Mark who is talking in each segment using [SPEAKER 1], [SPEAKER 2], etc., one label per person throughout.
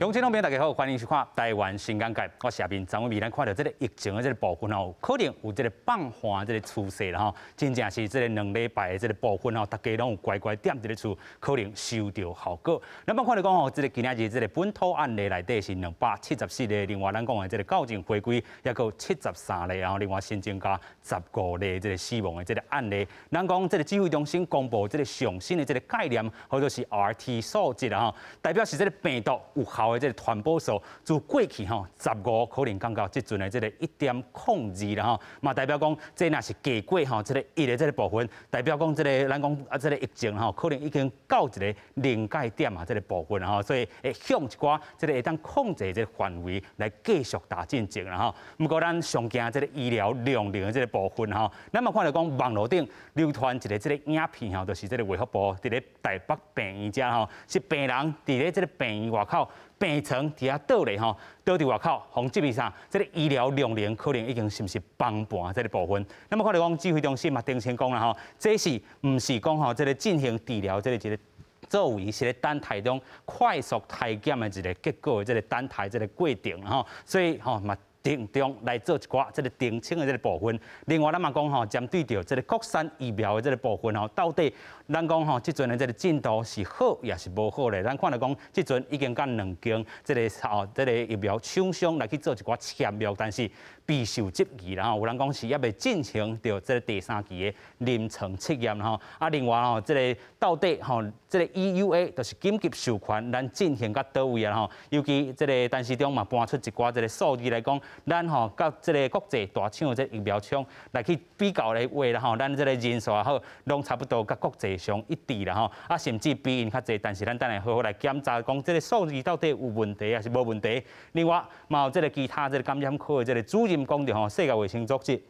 [SPEAKER 1] 鄉親朋友大家好，歡迎收看《台灣新眼界》，我是阿明張偉明。咱看著這个疫情的這个部分吼，可能有這个放緩這个趨勢啦吼，真正是這个2禮拜的這个部分吼，大家攏有乖乖踮佇咧厝，可能收著效果。咱嘛看著講吼，這个今仔日這个本土案例內底是274例，另外咱講的這个校正回歸抑閣有73例，然後另外新增加15例這个死亡的這个案例。咱講這个指揮中心公布這个上新的這个概念，號做是 RT 數值啦吼，代表是這个病毒有效的這个傳播數，自過去吼15可能降到這陣的這个1.02啦吼，嘛代表講這若是加過吼這个一的這个部分，代表講這个咱講啊這个疫情吼，可能已經到一个臨界點啊這个部分吼，所以會向一寡這个會當控制這个範圍來繼續打進前啦吼。毋過咱上驚這个醫療量能的這个部分吼，咱嘛看著講網路頂流傳一个這个影片吼，就是這个衛福部佇咧台北病院遮吼，是病人佇咧這个病院外口。病床佇遐倒咧吼，倒佇外口，予質疑啥？這个醫療量能可能已經是毋是崩盤這个部分。那麼看著講指揮中心嘛，澄清講啦吼，這是毋是講吼，這个進行治療這个一个作為是咧等待中快速篩檢的一个結果的這个等待這个過程吼，所以吼嘛。鄭重來做一寡這个澄清的這个部分。另外，咱嘛講吼，針對著這个國產疫苗的這个部分吼，到底咱講吼，這陣的這个進度是好抑是無好咧？咱看著講，這陣已經佮兩間這个哦這个疫苗廠商來去做一寡簽約，但是備受質疑啦吼。有人講是猶未進行著這个第三期的臨床測驗吼。啊，另外吼，這个到底吼，這个 EUA 就是緊急授權，咱進行到佗位啊吼？尤其這个陳時中嘛搬出一寡這个數字來講。咱吼佮這个國際大廠的這疫苗廠來去比較的話啦吼，咱這个人數也好，攏差不多佮國際上一致啦吼，啊甚至比𪜶較濟，但是咱等下好好來檢查，講這个數字到底有問題抑是無問題。另外，嘛有這个其他這个感染科的這个主任講著吼，世界衛生組織。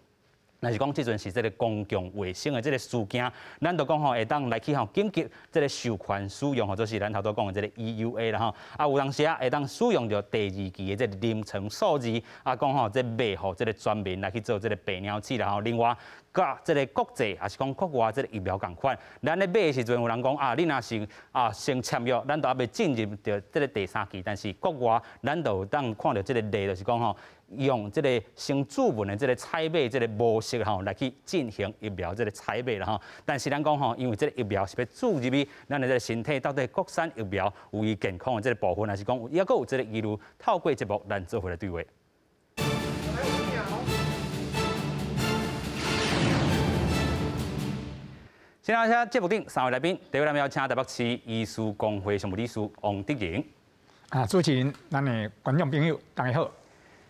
[SPEAKER 1] 若是講這陣是這个公共衛生的這个事件，咱就講吼會當來去吼緊急這个授權使用，或者是咱頭拄講的這个 EUA 啦吼。啊，有當時啊會當使用著第二期的這个臨床數字，啊講吼這賣予這个全民來去做這个白鳥試啦吼。另外，佮這个國際抑是講國外這个疫苗仝款，咱咧買的時陣有人講啊，你若是啊先簽約，咱都猶未進入著這个第三期，但是國外咱就有當看著這个例，就是講吼。用這个先注文的這个採買這个模式吼來去進行疫苗這个採買啦吼。但是咱講吼，因為這个疫苗是欲注入去咱的這个身體，到底國產疫苗有益健康的這个部分，還是講猶閣有這个疑慮？透過節目，咱做伙來對話。先來請節目頂三位來賓，第一位咱邀請台北市醫師公會常務理事王德榮。
[SPEAKER 2] 啊，主持人，咱的觀眾朋友，大家好。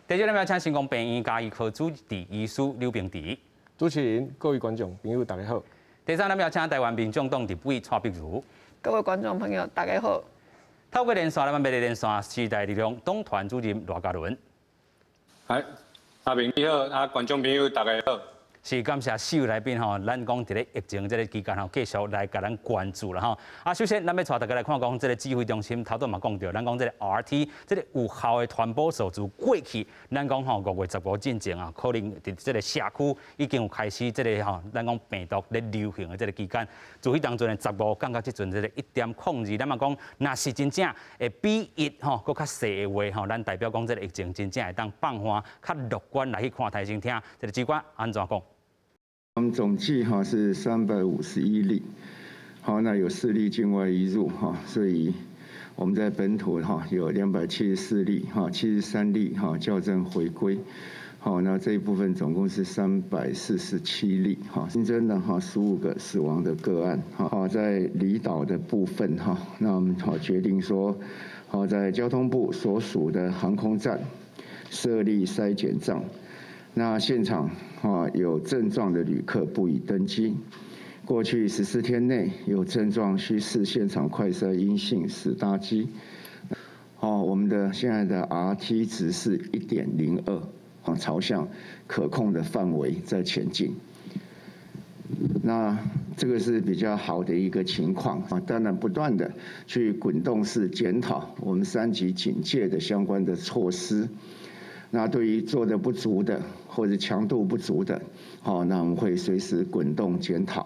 [SPEAKER 1] 第二，咱邀請成功病院家醫科主治醫師劉秉治。
[SPEAKER 3] 主持人、各位觀眾朋友，大家好。
[SPEAKER 1] 第三，咱邀請台灣民眾黨立委蔡碧如。
[SPEAKER 4] 各位觀眾朋友，大家好。
[SPEAKER 1] 透過連線，咱欲來連線時代力量黨團主任賴嘉倫。
[SPEAKER 5] 嗨，阿明你好，啊，觀眾朋友大家好。
[SPEAKER 1] 是感謝四位來賓吼，咱講佇咧疫情這个期間吼，繼續來共咱關注啦吼。啊，首先咱欲帶大家來看講，這个指揮中心頭拄嘛講著，咱講這个 RT 這个有效的傳播數字過去，咱講吼5月15進前啊，可能佇這个社區已經有開始這个吼，咱講病毒咧流行的這个期間，自彼當陣的15降到這陣這个1.02，咱嘛講，若是真正會比一吼閣較細的話吼，咱代表講這个疫情真正會當放緩，較樂觀來去看待先聽，這个主管按怎講？
[SPEAKER 6] 我們總計哈是351例，好，那有4例境外移入哈，所以我們在本土哈有274例哈，73例哈校正回歸，好，那這一部分總共是347例哈，新增的哈15個死亡的個案哈，在離島的部分哈，那我們好決定說，好在交通部所屬的航空站設立篩檢站。那現場啊有症狀的旅客不予登機。過去14天內有症狀需視現場快篩陰性始搭機。哦，我們的現在的 RT 值是1.02，啊，朝向可控的範圍在前進。那這個是比較好的一個情況啊，當然不斷的去滾動式檢討我們三級警戒的相關的措施。那對於做得不足的或者強度不足的，好，那我們會隨時滾動檢討。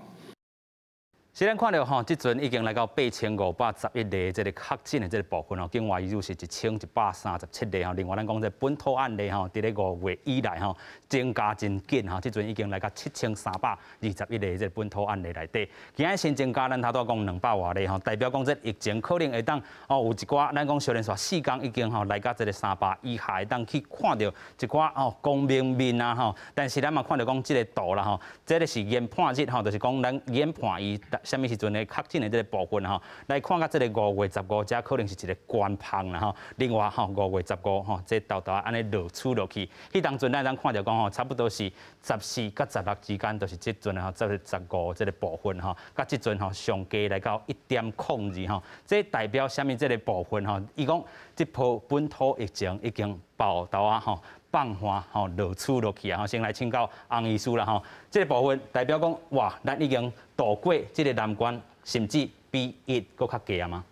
[SPEAKER 1] 是咱看著吼，這陣已經來到8511例這个確診的這个部分吼，境外移入是1137例吼。另外，咱講這本土案例吼，佇咧5月以來吼，增加真緊吼，這陣已經來到7321例這个本土案例內底。今仔新增加咱頭拄講200外例吼，代表講這疫情可能會當哦有一寡咱講小連續4工已經吼來到這个300以下，會當去看著一寡哦光明面啊吼。但是咱嘛看著講這个圖啦吼，這个是研判日吼，就是講咱研判伊啥物時陣的確診的這个部分吼，來看到這个5月15，這可能是一个官方啦吼。另外吼，5月15吼，這沓沓按呢落出落去，彼當陣咱當看著講吼，差不多是14佮16之間，就是這陣吼，這個十五這个部分吼，佮這陣吼上低來到1.02吼，這代表啥物？這个部分吼，伊講這波本土疫情已經爆到啊吼。放緩吼落出落去啊！先來請教洪醫師啦吼，這个部分代表講哇，咱已經渡過這个難關，甚至比一閣較低啊嗎？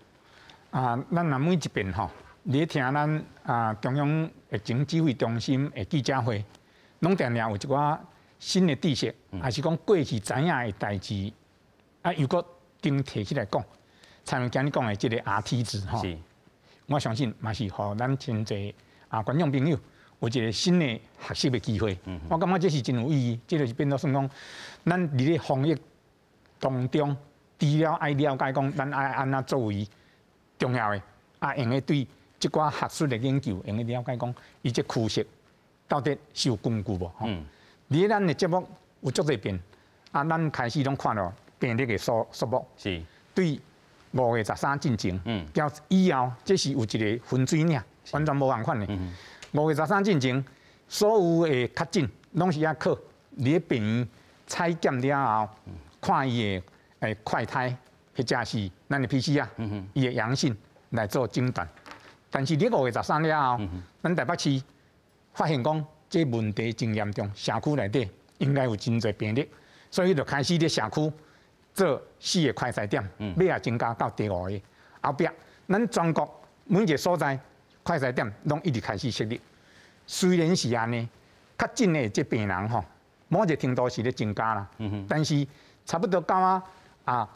[SPEAKER 2] 啊，咱若每一遍吼，你聽咱啊中央疫情指揮中心的記者會，攏定定有一寡新的知識，還是講過去知影的代誌，啊又閣重提起來講，親像今日講的這个 RT 值吼，我相信嘛是予咱真濟啊觀眾朋友有一個新的學習的機會。我感覺這是真有意義，這就是變做算講，咱佇咧防疫當中，除了愛了解講，咱愛按怎作為重要的，啊，用咧對這寡學術的研究，用咧了解講，伊這趨勢到底是有根據無？佇咧咱的節目有足濟遍，啊，咱開始攏看著病例的數目，對5月13進前，交以後，這是有一個分水嶺，完全無仝款的。5月13進前，所有的確診攏是愛靠佇咧病院採檢了後，看伊的快篩或者是咱的 PCR，伊的陽性來做診斷。但是佇5月13了後，咱台北市發現講這問題真嚴重，社區內底應該有真濟病例，所以就開始佇社區做四個快篩點，尾仔增加到第五個。後壁咱全國每一個所在快篩點攏一直開始設立。雖然是按呢，確診的這病人吼，某一個程度是咧增加啦，但是差不多到啊啊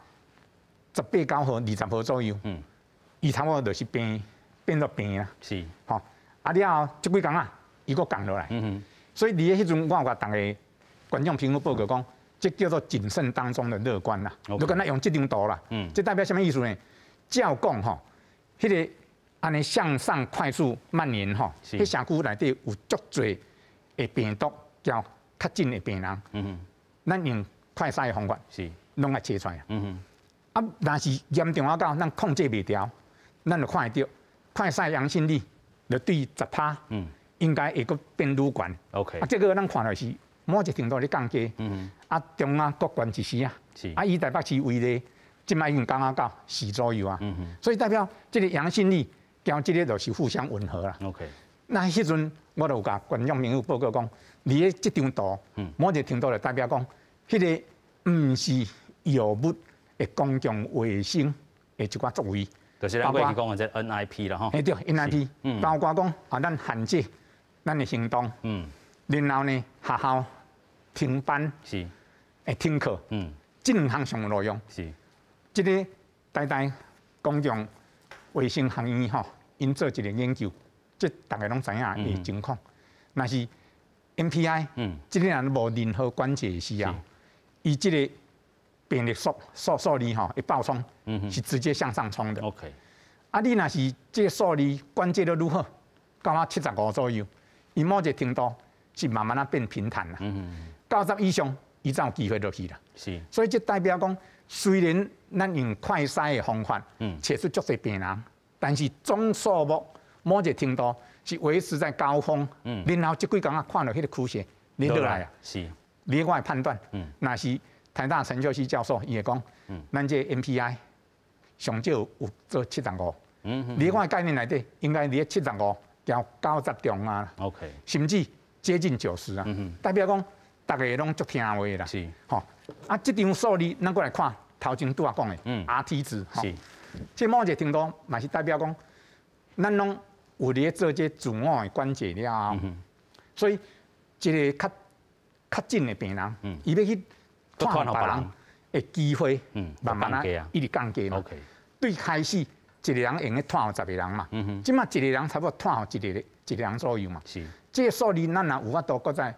[SPEAKER 2] 18、9號、20號左右，伊差不多就是變做平啦，吼啊了後，這幾工啊，伊閣降落來，所以佇咧彼陣，我有共逐个觀眾朋友報告講，這叫做謹慎當中的樂觀啦。就敢若用這張圖啦，這代表啥物意思呢？照講吼，彼个按呢向上快速蔓延吼，彼社區內底有足濟的病毒交確診的病人，咱用快篩的方法，攏愛揣出來。啊，若是嚴重啊到咱控制袂牢，咱就看會著快篩陽性率就對10%，應該會閣變愈懸。 啊，這個咱看來是某一程度咧降低。啊，中啊閣懸一絲啊。啊，以台北市為例，這擺已經降啊到4左右啊。所以代表這个陽性率交這个就是互相吻合啦。 那彼陣我就有共觀眾朋友報告講，佇咧這張圖，某一個程度就代表講，彼个毋是藥物的公共衛生的一寡作為，
[SPEAKER 1] 就是咱過去講的這 NIP 啦吼。
[SPEAKER 2] 嘿對，NIP，包括講啊，咱限制咱的行動，然後呢，學校停班，會停課，這兩項上有路用。這个台大公共衛生學院吼，𪜶做一个研究，這逐家攏知影的情況。若是 NPI，這个人無任何管制的時候，伊這个病例數字吼會爆衝，是直接向上衝的。 啊，你若是這个數字管制得愈好，到啊75左右，伊某一個程度是慢慢仔變平坦啦。90以上，伊才有機會落去啦。所以這代表講，雖然咱用快篩的方法，測出足濟病人，但是總數目某一個程度是維持在高峰。然後這幾工仔看著彼個曲線，咧落來啊。你我的判斷，若是台大陳秀熙教授，伊會講，咱這 NPI 上少有做75。你我的概念內底，應該佇75到90中啊。 甚至接近90啊。代表講，逐家攏足聽話啦。吼，啊，這張數字咱閣來看，頭前拄仔講的 RT 值。這某一個程度嘛是代表講，咱攏有佇咧做這自我的管制了後，所以一個較確診的病人，伊欲去傳予別人，的機會，慢慢啊一直降低嘛。對開始一個人會用得傳予十個人嘛，這馬一個人差不多傳予一個人左右嘛。這個數字咱若有法度閣再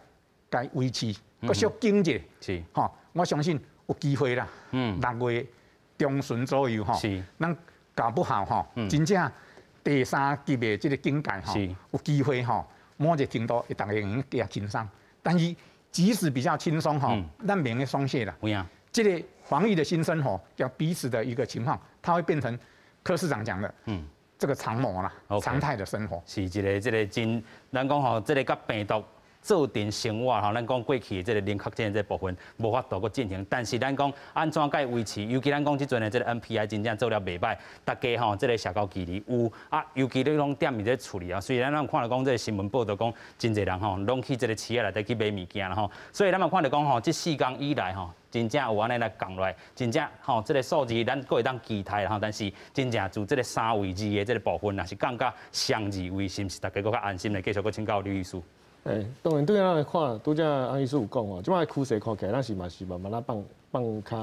[SPEAKER 2] 共維持，閣小緊者，吼，我相信有機會啦。6月中旬左右吼，咱搞不好吼，真正第三級的這個警戒吼，有機會吼，某一個程度會逐家會用較輕鬆。但是即使比較輕鬆吼，咱袂用得鬆懈啦。這個防疫的新生活，要彼此的一個情況，它會變成柯市長講的，這個常模啦，常態的生活。
[SPEAKER 1] 是一個這個真，咱講吼，這個佮病毒做陣生活吼，咱講過去的這個零確診的這個部分無法度閣進行，但是咱講按怎共維持？尤其咱講這陣的這個 NPI 真正做了袂䆀，大家吼這個社交距離有啊，尤其你攏踮佇咧厝裡啊，雖然咱有看著講這個新聞報道講，真濟人吼攏去這個市仔內底去買物件啦吼，所以咱嘛看著講吼，這四工以來吼，真正有按呢來降落來，真正吼，這個數字咱閣會當期待吼，但是真正自這個三位字的這個部分，若是降到雙字位，是毋是大家閣較安心咧？繼續閣請教呂醫師。
[SPEAKER 3] 欸，當然對咱來看，拄才翁醫師有講吼，這擺趨勢看起來，咱是嘛是慢慢仔放放較，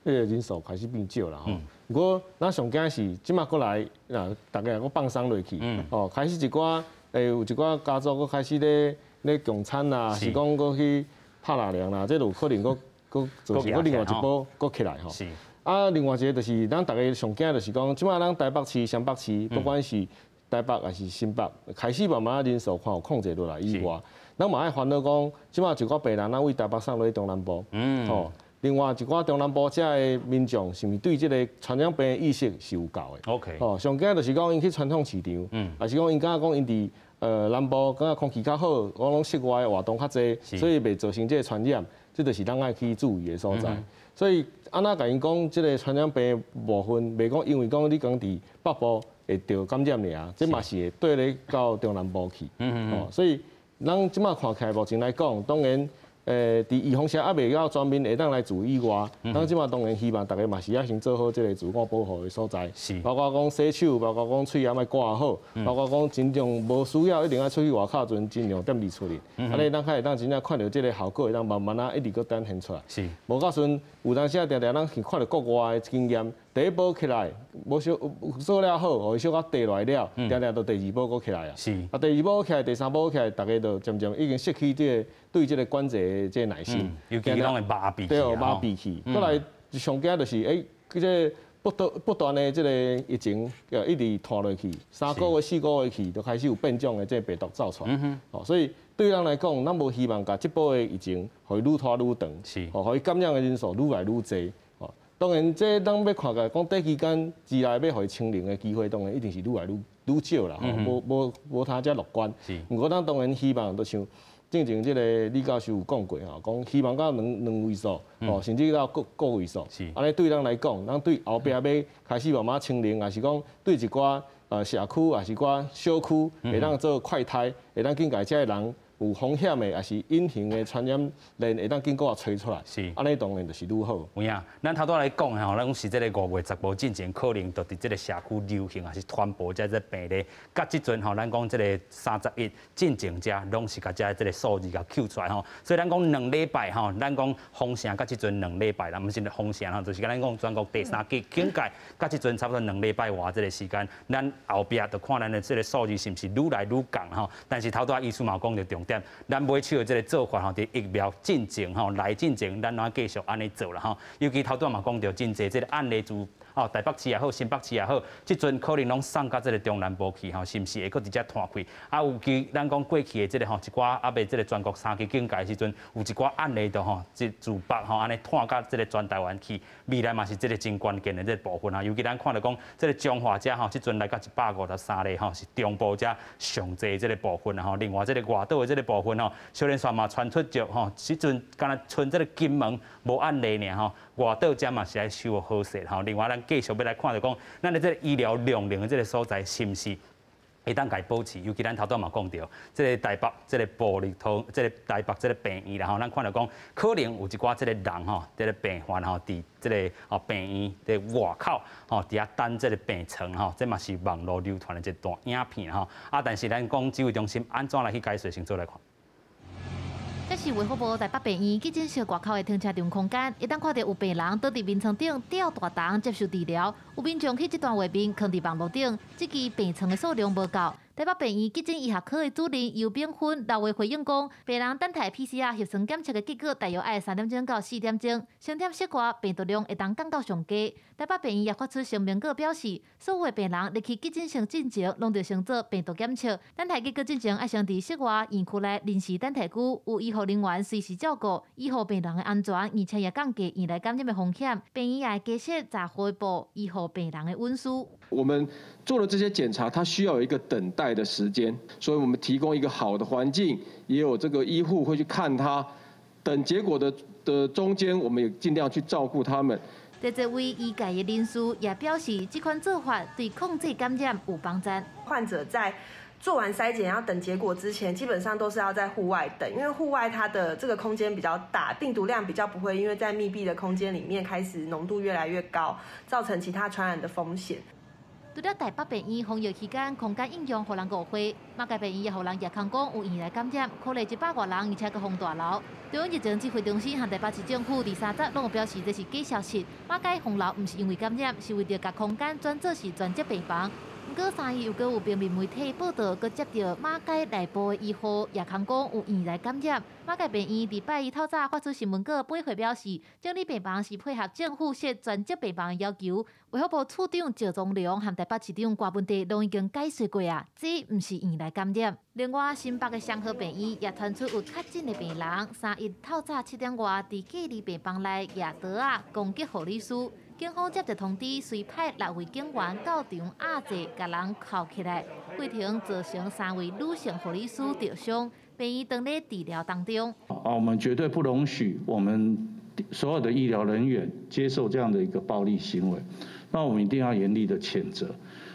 [SPEAKER 3] 彼個人數開始變少啦吼。毋過咱上驚是這擺過來，若逐家閣放鬆落去，吼，開始一寡，有一寡家族閣開始咧共餐啦，是講閣去拍納涼啦，這就有可能閣閣造成閣另外一波閣起來吼。啊，另外一個就是咱逐家上驚就是講，這擺咱台北市、雙北市，不管是台北抑是新北，開始慢慢人數看有控制落來以外，咱嘛愛煩惱講，這擺一寡病人咱對台北送落去中南部，吼，另外一寡中南部遮的民眾是毋是對這個傳染病的意識是有夠的吼，上驚就是講𪜶去傳統市場，抑是講𪜶感覺講𪜶佇南部感覺空氣較好，講攏室外的活動較濟，所以袂造成這個傳染，這就是咱愛去注意的所在。所以按怎共𪜶講，這個傳染病部分，袂講因為講你講佇北部會著感染爾，這嘛是會綴咧到中南部去。哦，所以咱這擺看起來，目前來講，當然，佇預防射猶未到全面會當來做以外，咱這擺當然希望逐家嘛是愛先做好這個自我保護的所在，包括講洗手，包括講喙罨愛掛好，包括講真正無需要一定愛出去外口陣，盡量踮佇厝裡，按呢咱較會當真正看著這個效果會當慢慢仔一直閣展現出來。無到時陣有當時啊，定定咱是看著國外的經驗，第一波起來無小做了好，予伊小可跌落來了，定定就第二波閣起來啊。啊，第二波起來，第三波起來，逐家就漸漸已經失去這個對這個管制的這個耐心，
[SPEAKER 1] 尤其攏會麻痹。
[SPEAKER 3] 對，麻痹去。過來上驚就是，這個不斷不斷的這個疫情，一直拖落去，3個月、4個月去，就開始有變種的這個病毒走出來。哦，所以對咱來講，咱無希望共這波的疫情，予伊愈拖愈長，哦，予伊感染的人數愈來愈濟。哦，當然，這咱欲看起來講短期間之內欲予伊清零的機會，當然一定是愈來愈愈少啦，無無無通遮樂觀。毋過咱當然希望，就像進前這個李教授有講過吼，講希望到兩兩位數，哦，甚至到個個位數。按呢對咱來講，咱對後壁欲開始慢慢清零，抑是講對一寡社區，抑是寡小區，會當做快篩，會當緊共遮的人有風險的，抑是隱形的傳染鏈，會當緊閣揣出來。按呢當然就是愈好。
[SPEAKER 1] 有影，咱頭拄來講吼，咱講是這個5月15進前，可能就佇這個社區流行，抑是傳播這個病例。佮這陣吼，咱講這個31進前遮，攏是共這這個數字共抾出來吼。所以咱講兩禮拜吼，咱講封城佮這陣兩禮拜啦，毋是封城吼，就是咱講全國第三級警戒，佮這陣差不多兩禮拜外這個時間，咱後壁就看咱的這個數字是毋是愈來愈降吼。但是頭拄仔醫師嘛有講著重點，咱買手的這個做法吼，佇疫苗進前吼來進前，咱攏繼續按呢做啦吼。尤其頭拄仔嘛講著真濟這個案例自哦台北市也好，新北市也好，這陣可能攏送到這個中南部去吼，是毋是會閣直接拖開？啊，尤其咱講過去的這個吼一寡猶未這個全國三級警戒的時陣，有一寡案例就吼，這自北吼按呢拖到這個全台灣去，未來嘛是這個真關鍵的這個部分啊。尤其咱看著講這個彰化遮吼，這陣來到153例吼，是中部遮上濟這個部分啊吼。另外這個外島的這個部分吼，小連山嘛傳出著吼，這陣敢若賰這個金門無案例爾吼，外島遮嘛是愛收好勢吼。另外咱繼續欲來看著講，咱的這個醫療量能的這個所在是毋是會當共保持？尤其咱頭拄嘛講著，這個台北這個部立托，這個台北這個病院啦吼，咱看著講可能有一寡這個人吼，這個病患吼，佇這個哦病院的外口吼，佇遐等這個病床吼，這嘛是網路流傳的一段影片吼。啊，但是咱講指揮中心按怎來去解說，先做來看。
[SPEAKER 7] 這是衛福部台北病院急診室外口的停車場空間，會當看著有病人倒佇眠床頂吊大腸接受治療，有民眾去這段畫面囥佇網路頂，這支病床的數量無夠。台北病院急診醫學科的主任游炳芬六月回應講，病人等待 PCR 核酸檢測的結果大約愛3點鐘到4點鐘，先踮室外病毒量會當降到上低。台北病院也發出聲明，閣表示，所有的病人入去急診室進前，攏著先做病毒檢測，等待結果進前愛先佇室外院區內臨時等待區，有醫護人員隨時照顧，醫護病人的安全，而且也降低院內感染的風險。病院也會加設雜貨部，醫護病人的隱私。
[SPEAKER 8] 我們做了這些檢查，它需要有一個等待的時間，所以我們提供一個好的環境，也有這個醫護會去看他，等結果的中間，我們也盡量去照顧他們。
[SPEAKER 7] 這位醫界的人士也表示，這款做法對控制感染有幫助。
[SPEAKER 9] 患者在做完篩檢要等結果之前，基本上都是要在戶外等，因為戶外它的這個空間比較大，病毒量比較不會因為在密閉的空間裡面開始濃度越來越高，造成其他傳染的風險。
[SPEAKER 7] 除了台北病院防疫期間空間應用予人誤會，馬偕病院也予人夜空講有院內感染，可能100外人，而且閣封大樓。中央疫情指揮中心和台北市政府佇30攏有表示這是假消息。馬偕封樓毋是因為感染，是為著共空間轉做是專職病房。毋過3日又閣有平面媒體報道，閣接著馬偕內部的醫護夜空講有院內感染。馬偕病院佇拜一透早發出新聞稿，回覆表示，整理病房是配合政府設專職病房的要求。衛福部處長趙宗龍和台北市長郭文帝攏已經解釋過啊，這毋是院內感染。另外，新北的雙和病院也傳出有確診的病人，3日透早7點外，佇隔離病房內舉刀仔攻擊護理師。警方接到通知，隨派6位警員到場壓制，共人銬起來，過程造成3位女性護理師受傷，病院當咧治療當中。
[SPEAKER 10] 啊，我們絕對不容許我們所有的醫療人員接受這樣的一個暴力行為，那我們一定要嚴厲的譴責。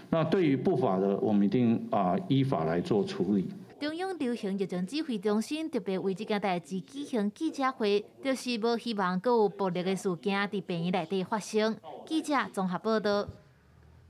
[SPEAKER 10] 那對於不法的，我們一定依法來做處理。
[SPEAKER 7] 中央流行疫情指揮中心特別為這件代誌舉行記者會，就是無希望閣有暴力的事件佇病院內底發生。記者綜合報道。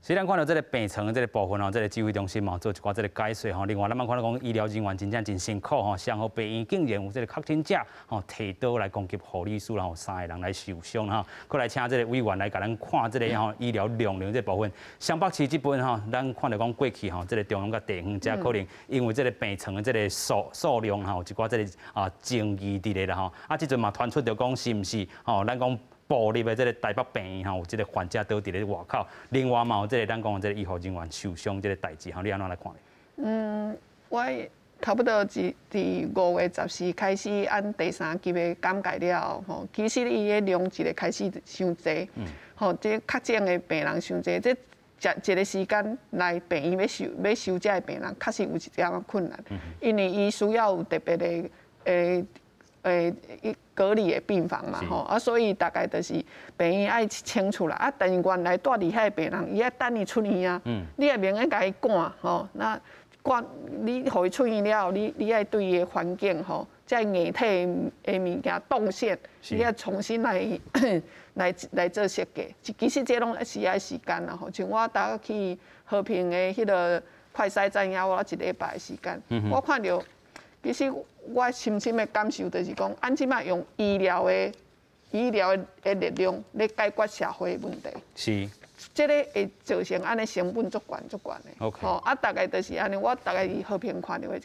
[SPEAKER 1] 雖然看著這个病床的這个部分吼，這个指揮中心嘛做一寡這个解說吼。另外，咱嘛看著講醫療人員真正真辛苦吼，雙和病院竟然有這个確診者吼提刀來攻擊護理師，然後3個人來受傷吼。閣來請這个委員來共咱看這个吼醫療量能這个部分。雙北市這邊吼，咱看著講過去吼，這个中央佮地方遮可能因為這个病床的這个數量吼，有一寡這个爭議佇咧啦吼。啊，這陣嘛傳出著講是毋是吼，咱講部立的這个台北病院吼，有這个患者倒佇咧外口，另外嘛有這个咱講的這个醫護人員受傷這个代誌吼，你按怎來看咧？
[SPEAKER 4] 我差不多佇5月14開始按第三級的檢戒了後，吼，其實伊的量一個開始傷濟，吼，這確診的病人傷濟，這一個時間來病院欲收這个病人，確實有一點仔困難，因為伊需要有特別的隔離的病房嘛，吼，啊，所以大概就是病院愛清出來，啊，但是原來蹛佇遐的病人，伊愛等伊出院啊，你也袂用共伊趕，吼，那趕你予伊出院了後，你愛對伊的環境，吼，這硬體的物件動線，你愛重新來做設計，其實這攏是愛時間啦，吼，像我逐去和平的彼个快篩站遐，我一禮拜的時間，我看著。其實我深深的感受就是講，按這擺用醫療的力量咧解決社會問題。這个會造成按呢成本足懸足懸的。 吼，啊，大概就是按呢。我大概佇和平看著的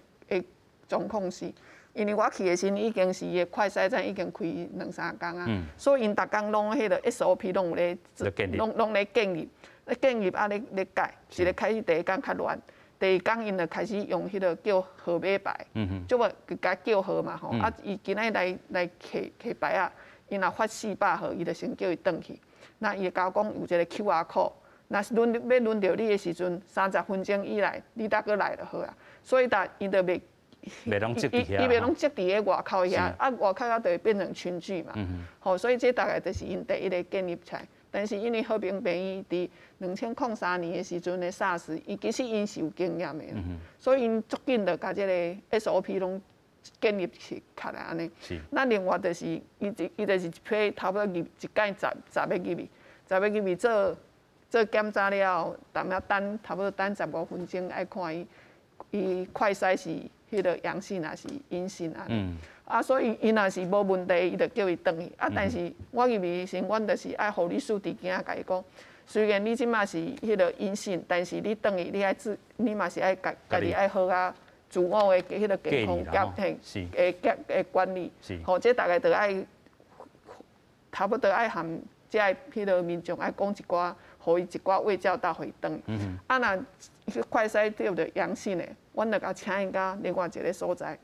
[SPEAKER 4] 狀況是，因為我去的時陣已經是伊的快篩站已經開兩三工啊，所以𪜶逐工攏彼个 SOP 攏有咧，攏咧建立，咧建立啊咧改，一个開始第一工較亂。第二工𪜶就開始用彼个叫號碼牌，就無共叫號嘛吼。啊，伊今仔來提提牌仔，伊若發400號，伊就先叫伊轉去。那伊會共我講有一个 QR code，若是輪欲輪著你的時陣，30分鐘以內，你才閣來就好啊。所以逐伊就袂，
[SPEAKER 1] 袂攏擠佇遐，
[SPEAKER 4] 伊袂攏擠佇个外口遐，啊外口遐就會變成群聚嘛。吼，所以這大概就是𪜶第一个建立起來。但是因為和平病院佇2003年的時陣的 SARS，伊其實𪜶是有經驗的，所以𪜶足緊就共這个 SOP 攏建立起來按呢。那另外就是伊就是一批差不多入一擺十個入去，十個入去做檢查了後，踮遐等差不多等15分鐘，愛看伊快篩是彼个陽性還是陰性按呢。啊，所以伊若是無問題，伊就叫伊轉去。啊，但是我入去時，阮就是愛護理師佇邊仔共伊講，雖然你這馬是彼個陰性，但是你轉去你愛自，你嘛是愛家家己愛好啊，自我的彼個健康檢的檢的管理。吼，這大概著愛差不多愛含這个彼個民眾愛講一寡，予伊一寡衛教到予伊轉。啊，若快篩著著陽性的，阮就共請伊到另外一個所在。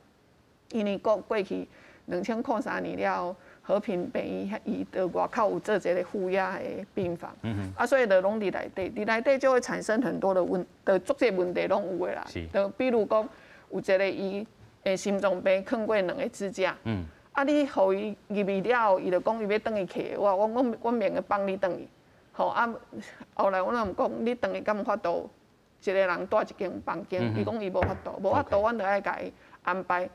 [SPEAKER 4] 因為過去2003年了後，和平病院伊佇外口有做一個負壓的病房，啊，所以就攏佇內底，佇內底就會產生很多的問，就足濟問題攏有的啦。就比如講，有一個伊的心臟病囥過兩個支架，啊，你予伊入去了後，伊就講伊欲轉去揢我，我講我免得放你轉去，吼啊，後來我若講你轉去敢有法度，一個人蹛一間房間，伊講伊無法度，無法度，阮就愛共伊安排。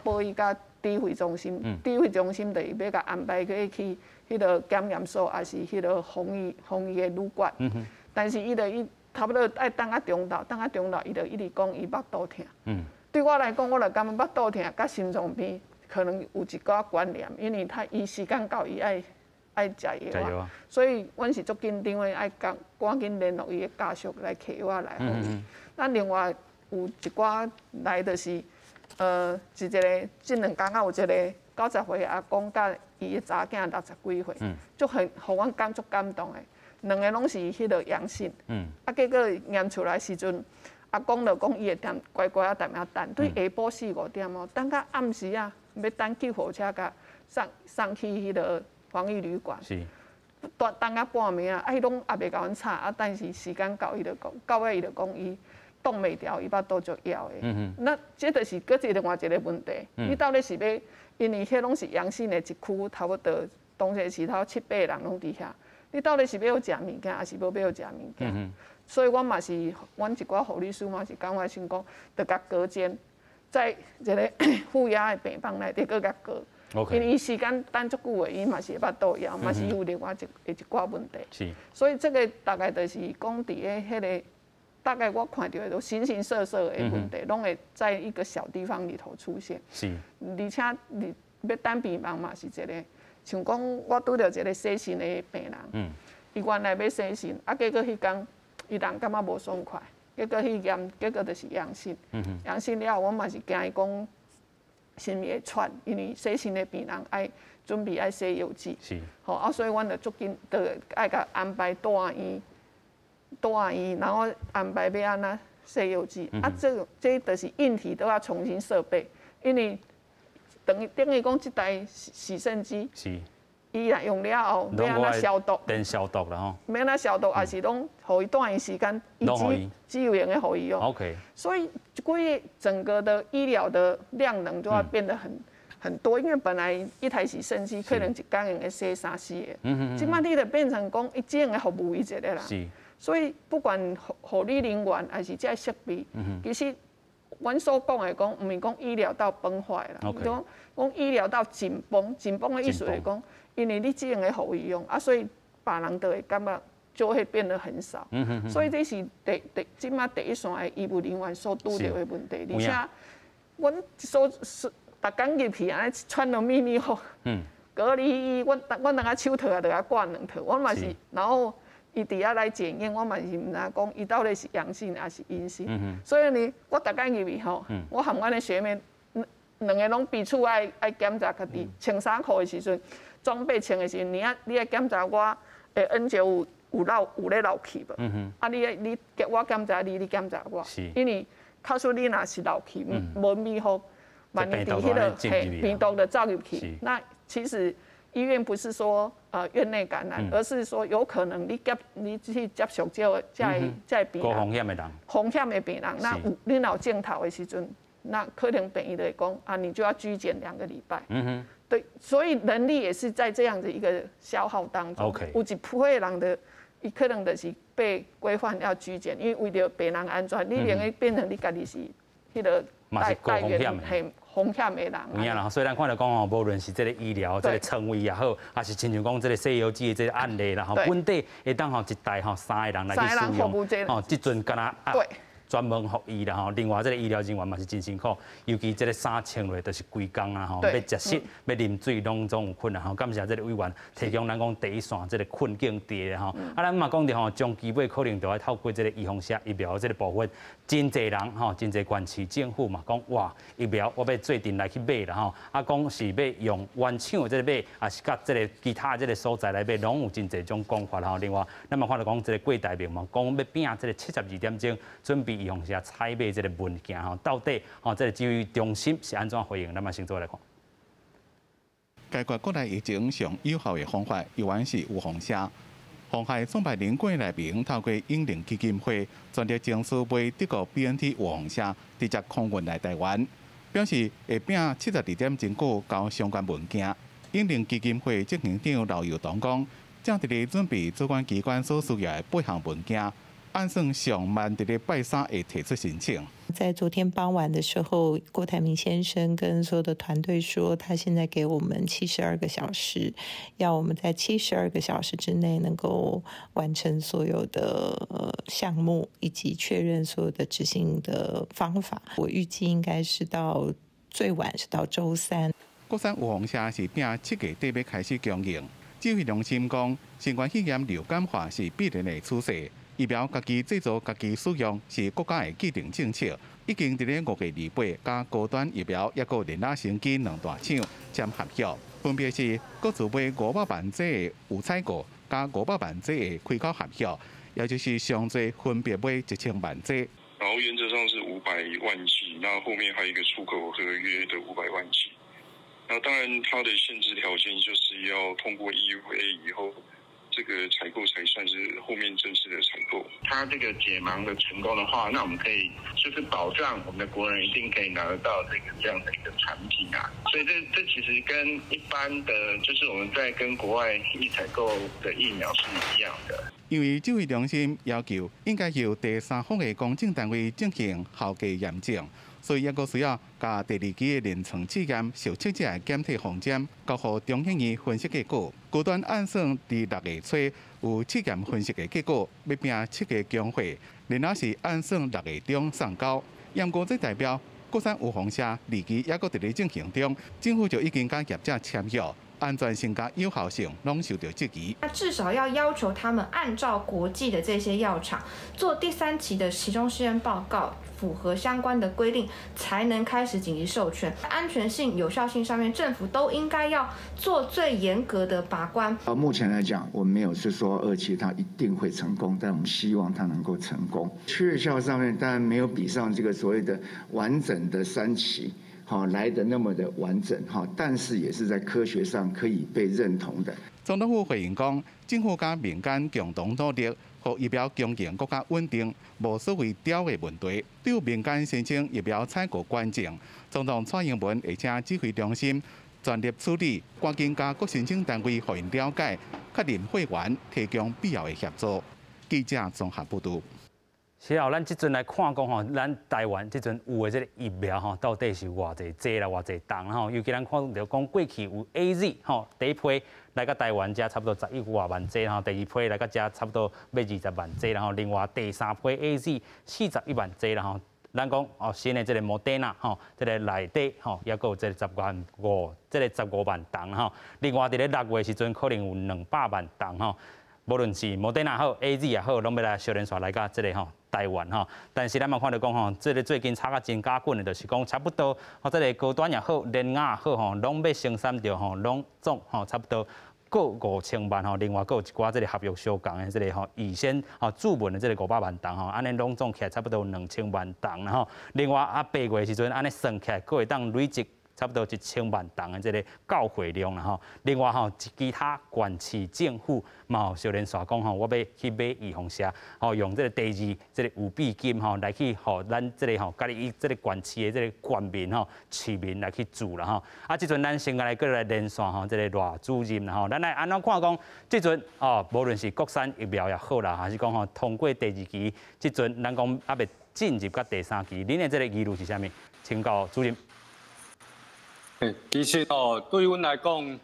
[SPEAKER 4] 報伊到指揮中心，指揮中心就是欲共安排去去彼個檢驗所，抑是彼個防疫的旅館。但是伊就伊差不多愛等到中晝，等到中晝，伊就一直講伊腹肚疼。對我來講，我就感覺腹肚疼佮心臟病可能有一寡關聯，因為他伊時間到，伊愛食藥啊，所以阮是足緊張的，愛趕趕緊聯絡伊的家屬來提藥來予伊。咱另外有一寡來就是。是一個這兩工仔有一個90歲阿公佮伊的查囝60幾歲，就很予阮感足感動的。兩个攏是彼個陽性，啊，結果驗出來時陣，阿公就講伊會踮乖乖仔踮遐等，對下晡四五點哦，等到暗時啊，欲等救護車共送去彼個防疫旅館。等等到半暝啊，啊，伊攏猶未共阮吵，啊，但是時間到，伊就講，到尾伊就講伊。擋袂牢，伊腹肚足枵的。那這就是閣一另外一個問題。你到底是欲，因為彼攏是陽性的一區，差不多當時是頭七八個人攏佇遐。你到底是欲予食物件，抑是無欲予食物件？所以阮嘛是，阮一寡護理師嘛是感覺想講，著共隔間，在一個負壓的病房內底閣共隔。因為伊時間等足久的，伊嘛是會腹肚枵，嘛是有另外一寡問題。所以這個大概就是講佇咧彼個。大概我看著的都形形色色的問題，攏會在一個小地方裡頭出現。而且你欲等病房嘛是一個，像講我拄著一個洗腎的病人，伊原來欲洗腎，啊結果彼工伊人感覺無爽快，結果去驗，結果就是陽性。陽性了後，我嘛是驚伊講啥物會傳，因為洗腎的病人愛準備愛洗藥劑。吼啊，所以阮就足緊，就愛共安排住院。住院，然後安排欲按怎洗藥劑，啊，這這就是硬體都要重新設備，因為等於講這台洗腎機，伊若用了後，欲按怎消毒？
[SPEAKER 1] 電消毒啦吼。
[SPEAKER 4] 欲按怎消毒，抑是攏予伊住院時間，伊只有閒的予伊用。 所以規整個的醫療的量能就要變得很多，因為本來一台洗腎機可能一工用得洗三四個，這擺你就變成講，伊只用得服務伊一個啦。所以不管護理人員抑是這設備，其實阮所講的講，毋是講醫療到崩壞啦，講講醫療到緊繃，緊繃的意思是講，因為你只用得予伊用，啊，所以別人就會感覺就會變得很少。所以這是這擺第一線的醫務人員所拄著的問題，而且阮所逐工入去按呢穿得密密吼，隔離衣，阮兩個手套也著愛掛兩套，我嘛是，然後。伊佇遐來檢驗，我嘛是毋知講伊到底是陽性抑是陰性。所以呢，我逐工入去吼，我和阮的學妹兩個攏彼此愛檢查家己。穿衫褲的時陣，裝備穿的時陣，你愛檢查我的 N95有咧漏氣無？啊，你我檢查你，你檢查我。因為假使你若是漏氣，無密封，萬一佇彼個嘿病毒就走入去，那其實。醫院不是說院內感染，而是說有可能你去接觸這個病人，
[SPEAKER 1] 高風險的人，
[SPEAKER 4] 風險的病人，那有你若有症頭的時陣，那可能病院就會講啊，你就要居檢2個禮拜。對，所以人力也是在這樣子一個消耗當中。有一批人的，伊可能就是被規範要居檢，因為為著病人安全，你連個變成你家己是彼個帶源嘿。風險的人，
[SPEAKER 1] 有影啦，所以咱看著講吼，無論是這個醫療、這個床位也好，抑是親像講這個洗藥機的這個案例啦，吼，本底會當吼一台吼三個人來去使用，吼，這陣敢若啊，專門予伊啦吼。另外，這個醫療人員嘛是真辛苦，尤其這個衫穿落就是規工啊吼，欲食食、欲啉水攏總有困難吼。感謝這個委員提供咱講第一線這個困境佇吼。啊，咱嘛講著吼，長期尾可能就愛透過這個預防射疫苗這個部分，真濟人吼，真濟縣市政府嘛講哇，疫苗我欲做陣來去買啦吼。啊，講是欲用原廠這個買，抑是佮這個其他這個所在來買，攏有真濟種講法吼。另外，咱嘛看著講這個郭台銘嘛，講欲拼這個72點鐘準備預防射採買這個文件吼，到底吼這個指揮中心是按怎回應？咱嘛先做來看。
[SPEAKER 11] 解決國內疫情上有效的方法，猶原是預防射。鴻海創辦人郭台銘透過永齡基金會全力爭取買德國 BNT 預防射，直接空運來台灣，表示會拼72點鐘久交相關文件。永齡基金會執行長劉幼彤講，正佇咧準備主管機關所需要的八項文件，按算上慢佇咧拜三會提出申請。
[SPEAKER 12] 在昨天傍晚的時候，郭台銘先生跟所有的團隊說，他現在給我們七十二個小時，要我們在七十二個小時之內能夠完成所有的項目，以及確認所有的執行的方法。我預計應該是到最晚是到週三。
[SPEAKER 11] 國產預防射是拼7月底欲開始供應。指揮中心講，新冠肺炎流感化是必然的趨勢。疫苗家己製造、家己使用是國家的既定政策，已經佇咧5月28佮高端疫苗抑閣聯亞生技兩大廠簽合約，分別是各自買500萬劑的預採購，佮500萬劑的開口合約，也就是上濟分別買1000萬劑。
[SPEAKER 13] 然後原則上是500萬劑，那後面還有一個出口合約的500萬劑。那當然它的限制條件就是要通過 EUA 以後，這個採購才算是後面正式的採購。
[SPEAKER 14] 它這個解盲的成功的話，那我們可以就是保障我們的國人一定可以拿得到這個這樣的一個產品啊。所以這其實跟一般的，就是我們在跟國外預採購的疫苗是一樣的。
[SPEAKER 11] 因為指揮中心要求應該由第三方的公證單位進行效價驗證，所以抑閣需要共第二期的臨床試驗受測者的檢體封緘，交予中研院分析結果。高端按算佇6月初有試驗分析的結果，欲拼7月供貨，然後是按算6月中送交。毋過這代表國產預防射二期抑閣佇咧進行中，政府就已經佮業者簽約。安全性佮有效性攏受到質疑。
[SPEAKER 15] 那至少要要求他們按照國際的這些藥廠做第三期的期中試驗報告，符合相關的規定，才能開始緊急授權。安全性、有效性上面，政府都應該要做最嚴格的把關。
[SPEAKER 6] 到目前來講，我們沒有是說二期它一定會成功，但我們希望它能夠成功。確效上面當然沒有比上這個所謂的完整的三期。好來得那麼的完整哈，但是也是在科學上可以被認同的。
[SPEAKER 11] 總統府回應講，政府佮民間共同努力，予疫苗供應閣較穩定，無所謂刁的問題。對民間申請疫苗採購權證，總統蔡英文會請指揮中心全力處理，趕緊佮各申請單位予𪜶了解，確認會員提供必要的協助。記者綜合報導。
[SPEAKER 1] 是啊，咱這陣來看講吼，咱台灣這陣有的這個疫苗吼，到底是偌濟劑啦，偌濟筒吼？尤其咱看著講過去有 AZ 吼，第一批來到台灣遮差不多11外萬劑吼，第二批來到遮差不多欲20萬劑，然後另外第三批 AZ 41萬劑然後。咱講哦，新的這個莫德納吼，這個內底吼，抑閣有這個10萬5，這個15萬筒吼。另外佇咧6月時陣，可能有200萬筒吼。無論是莫德納好，AZ 也好，攏欲來相連紲來到這個吼台灣吼。但是咱嘛看著講吼，這個最近炒甲真加緊的，就是講差不多，吼，這個高端也好，聯亞也好吼，攏欲生產著吼，攏總吼差不多各5000萬吼，另外閣有一寡這個合約相仝的這個吼預先吼注文的這個500萬筒吼，按呢攏總起來差不多有2000萬筒吼。另外啊8月時陣按呢算起來，閣會當累積差不多1000萬筒的這個到貨量啦吼。另外吼，其他縣市政府嘛有相連紲講吼，我欲去買預防射，吼用這個第二這個預備金吼來去予咱這個吼家己這個縣市的這個縣民吼市民來去注啦吼。啊，這陣咱先來閣來連線吼，這個賴主任啦吼，咱來按怎看講？這陣哦，無論是國產疫苗也好啦，還是講吼通過第二期，這陣咱講猶未進入到第三期，恁的這個疑慮是啥物？請教主任。
[SPEAKER 5] 其實哦，對阮來講，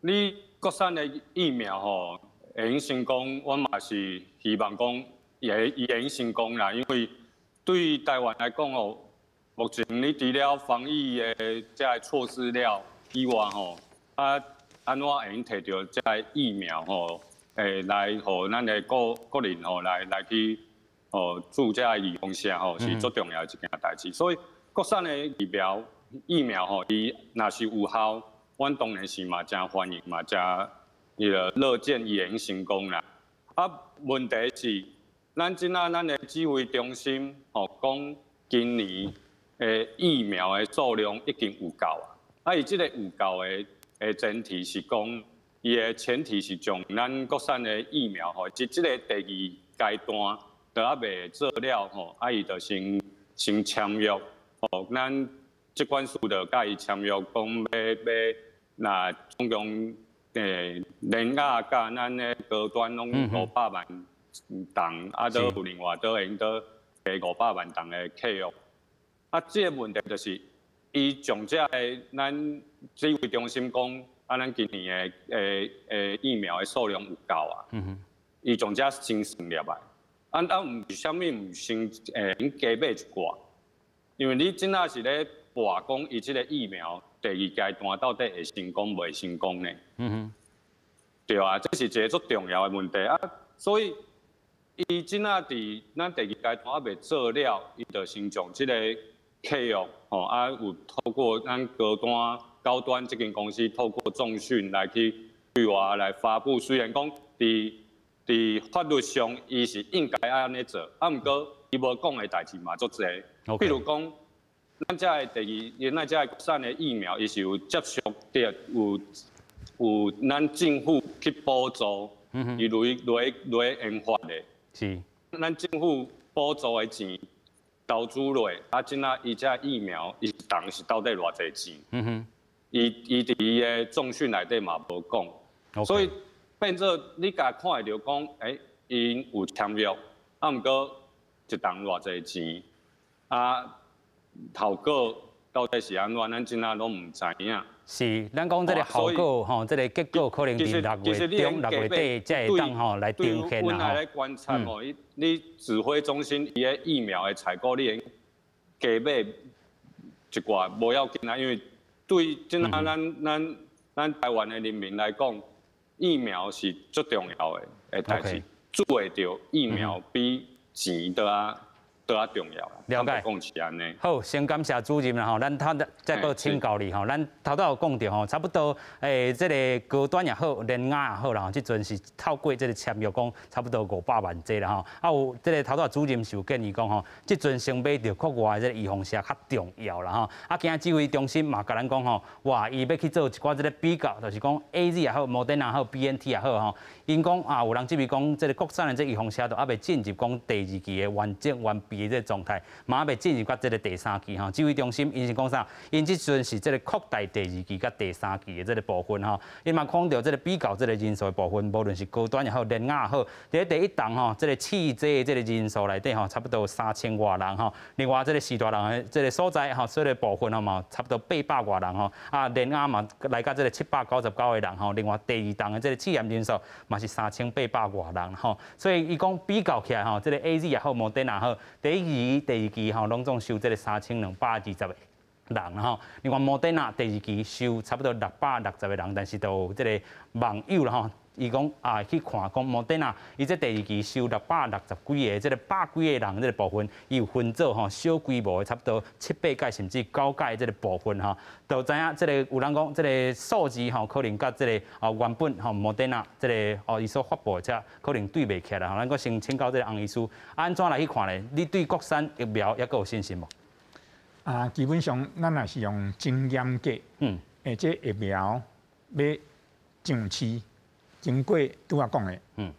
[SPEAKER 5] 你國產的疫苗吼會用成功，阮嘛是希望講伊會用成功啦，因為對台灣來講哦，目前你除了防疫的這个措施了以外吼，啊，按怎會用提著這个疫苗吼，來予咱的國人吼來去吼注這个預防射吼，是足重要的一件代誌。所以國產的疫苗吼，伊若是有效，阮當然是嘛誠歡迎嘛，誠伊個樂見伊會用成功啦。啊，問題是，咱這仔咱的指揮中心吼講，今年的疫苗的數量已經有夠啊。啊，伊這個有夠的前提是講，伊的前提是將咱國產的疫苗吼，這個第二階段都猶未做了吼，啊，伊就先簽約吼，咱疾管署就佮伊簽約，講欲若總共聯亞佮咱的高端攏500萬筒，啊，閣有另外閣會用閣加500萬筒的契約。啊，這個問題就是，伊將這个咱指揮中心講，啊，咱今年的疫苗的數量有夠啊。伊將這先算入來，啊，毋是啥物毋先加買一寡，因為你這仔是咧搏講伊這个疫苗第二階段到底會成功袂成功呢？對啊，這是一个足重要的問題啊，所以伊這仔佇咱第二階段猶未做了，伊就先將這個契約吼啊，有透過咱高端這間公司透過重訊來去對外來發布。雖然講佇法律上伊是應該按呢做，啊，毋過伊無講的代誌嘛足濟。比如講，咱這个第二，咱這个國產的疫苗，伊是有接觸著有咱政府去補助，伊來研發的。咱政府補助的錢投資落，啊，這仔伊這疫苗伊一筒是到底偌濟錢？伊佇伊的重訊內底嘛無講，所以變做你共看會著講，𪜶有簽約，啊，毋過一筒偌濟錢，啊，效果到底是按怎，咱這仔攏毋知影。
[SPEAKER 1] 是，咱講這个效果吼，這个結果可能佇6月中、6月底才會當吼來呈現
[SPEAKER 5] 啦。阮來觀察吼，你指揮中心伊个疫苗的採購，你用加買一寡無要緊啊，因為對這仔咱台灣的人民來講，疫苗是最重要的代誌，注會著疫苗比錢都閣較重要。
[SPEAKER 1] 了解。
[SPEAKER 5] 講是按呢。
[SPEAKER 1] 好，先感謝主任啦吼，咱頭再閣請教你吼，咱頭拄有講著吼，差不多這个高端也好，聯亞也好啦吼，這陣是透過這个簽約講，差不多500萬劑啦吼。啊有這个頭拄主任是有建議講吼，這陣先買著國外的這个預防射較重要啦吼。啊，今仔指揮中心嘛共咱講吼，哇，伊欲去做一寡這个比較，就是講 AZ 也好，莫德納也好，BNT 也好吼。𪜶講啊，有人質疑講，這个國產的這預防射都猶未進入講第二期的完整完備的這個狀態，嘛猶未進入到這个第三期吼。指揮中心𪜶是講啥？𪜶這陣是這个擴大第二期佮第三期的這个部分吼。𪜶嘛講著這个比較這个人數的部分，無論是高端也好，聯亞也好，佇第一筒吼，這个試劑的這个人數內底吼，差不多3000外人吼。另外這个序大人的這个所在吼，這个部分吼嘛，差不多800外人吼。啊，聯亞嘛來到這个799個人吼。另外第二筒的這个試驗人數嘛是3800外人吼。所以伊講比較起來吼，這个 AZ 也好，莫德納也好，第二期吼，攏總收這个3220個人吼。另外莫德納第二期收差不多660個人，但是都有這个網友啦吼。伊講啊，去看講莫德納，伊這第二期收660幾个，這个百幾个人這个部分，伊有分做吼小規模的，差不多七八改甚至九改這个部分吼，就知影這个有人講這个數字吼，可能佮這个啊原本吼莫德納這个哦伊所發布的這可能對袂起來吼。咱閣先請教這个洪醫師，按怎來去看咧？你對國產疫苗猶閣有信心無？
[SPEAKER 2] 啊，基本上咱若是用真嚴格，這疫苗欲上市。經過拄仔講的，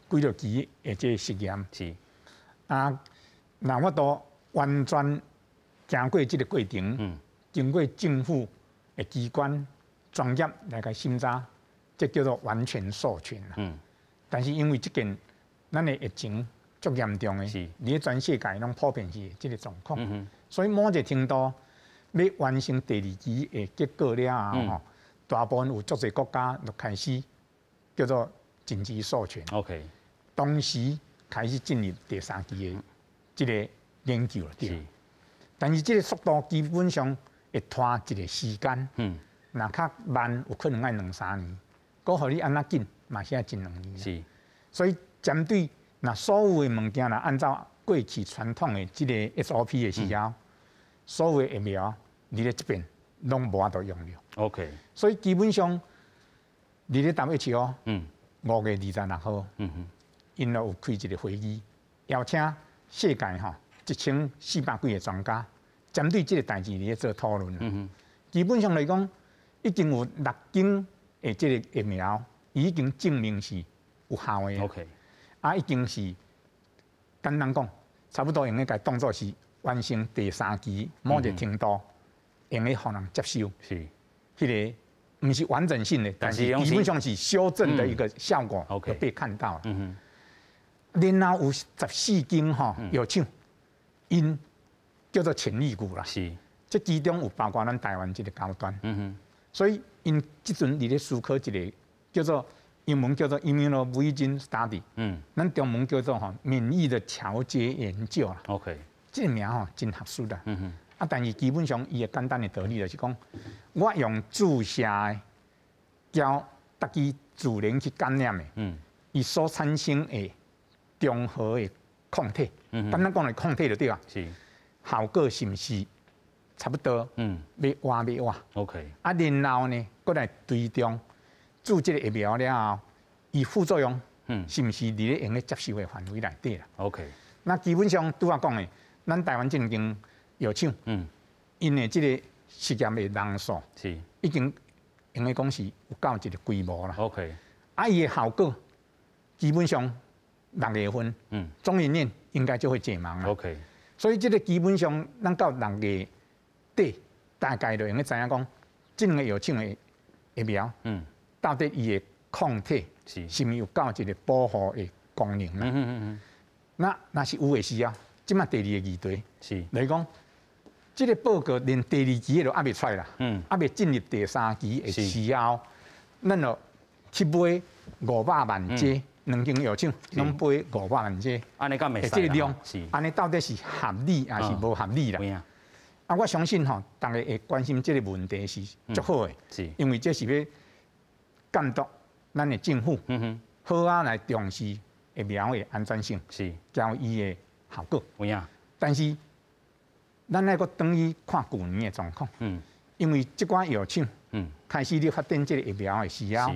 [SPEAKER 2] 幾落期的這個實驗，啊，若法度完全經過這个過程，經過政府的機關專業來共審查，這叫做完全授權啦。但是因為這件咱的疫情足嚴重的，佇咧全世界攏普遍是這个狀況，所以某一個程度欲完成第二期的結果了後，吼，大部分有足濟國家就開始叫做緊急授權。同時開始進入第三期的這个研究了，對。但是這個速度基本上會拖一個時間，若較慢有可能愛兩三年，閣予你按怎緊嘛是愛一兩年。所以針對若所有的物件，若按照過去傳統的這個 SOP 的時候，所有的疫苗佇咧這邊攏無法度用著。 所以基本上佇咧 WHO，5月26號，𪜶有開一個會議，邀請世界吼1400幾個專家，針對這個代誌佇咧做討論。基本上來講，已經有六間的這個疫苗已經證明是有效的。 啊，已經是簡單講，差不多用得共當做是完成第三期某一個程度，用得予人接受。彼個毋是完整性的，但是基本上是修正的一個效果，有被看到了。然後有14間吼藥廠，𪜶叫做潛力股啦。這其中有包括咱台灣這個高端。所以𪜶這陣佇咧思考一個叫做英文叫做 immunobridging study，咱中文叫做吼免疫的橋接研究啦。這個名吼真學術啦。啊，但是基本上伊的簡單的道理就是講，我用注射的，交逐支自然去感染的，伊所產生的中和的抗體，簡單講來抗體就對啊。效果是毋是差不多？欲倚欲倚。 啊，然後呢，閣來追蹤注這個疫苗了後，伊副作用，是毋是佇咧用咧接受的範圍內底啦？OK。那基本上拄仔講的，咱台灣這兩間藥廠，𪜶的這個實驗的人數，已經用咧講是有夠一個規模啦。 啊，伊的效果基本上六月份，中研院應該就會解盲啦。 所以這個基本上，咱到六月底，大概就用得知影講，這兩個藥廠的疫苗，到底伊的抗體是毋是有夠一個保護的功能啦？那若是有的時啊，這馬第二個議題來講，這個報告連第二期的都猶未出來啦，猶未進入第三期的時候，咱就去買500萬劑，兩間藥廠攏買500萬劑，
[SPEAKER 1] 按呢敢會使？
[SPEAKER 2] 這個量，按呢到底是合理還是無合理啦？啊，我相信吼，大家會關心這個問題是足好的，因為這是欲監督咱的政府，好啊來重視疫苗的安全性，佮伊的效果。但是咱愛閣轉去看舊年的狀況，因為這寡藥廠開始咧發展這個疫苗的時候，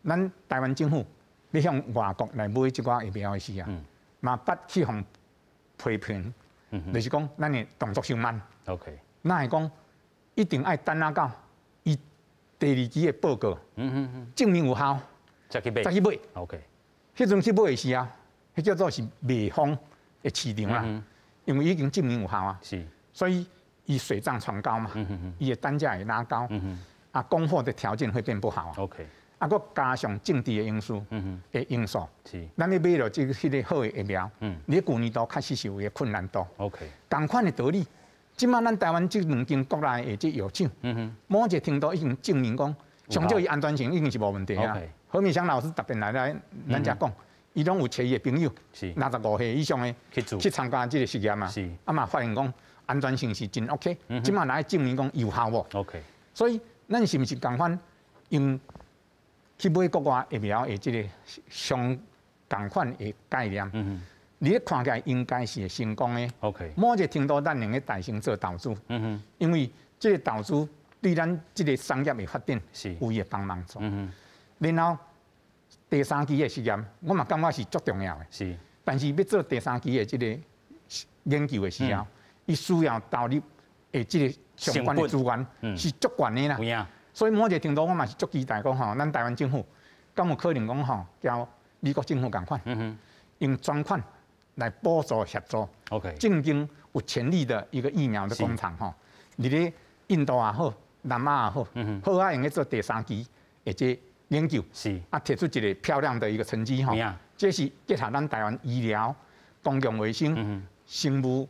[SPEAKER 2] 咱台灣政府欲向外國來買這寡疫苗的時候，嘛捌去予批評，就是講咱的動作傷慢。 哪會講一定愛等啊到伊第二期的報告，證明有效，
[SPEAKER 1] 才去買。
[SPEAKER 2] 才去買。 彼陣去買的時候，彼叫做是賣方的市場啦，因為已經證明有效啊。所以伊水漲船高嘛，伊的單價會拉高，啊，供貨的條件會變不好啊。 啊，閣加上政治的因素，的因素，咱欲買著這彼個好的疫苗，你舊年度確實是有个困難度。 仝款的道理，這馬咱台灣這兩間國內的這藥廠，某一個程度已經證明講，上少伊安全性已經是無問題啊。何美鄉老師特別來來咱遮講，伊攏有揣伊的朋友，65歲以上的去參加這個實驗嘛，啊嘛發現講安全性是真 OK，這馬來證明講有效無？ 所以咱是毋是仝款用去買國外疫苗的這個相仝款的概念？你咧看起來應該是會成功的。 某一個程度，咱用得大先做投資。因為這個投資對咱這個產業的發展有伊的幫忙做。然後第三期的實驗，我嘛感覺是足重要的。但是欲做第三期的這個研究的時候，伊需要投入的這個相關的資源是足懸的啦。所以某一個程度，我嘛是足期待講吼，咱台灣政府敢有可能講吼，佮美國政府仝款，用專款來補助協助。 正經有潛力的一個疫苗的工廠吼，佇咧印度也好，南亞也好，好啊，用咧做第三期的這研究，啊，提出一個漂亮的一個成績吼，這是結合咱台灣醫療、公共衛生、生物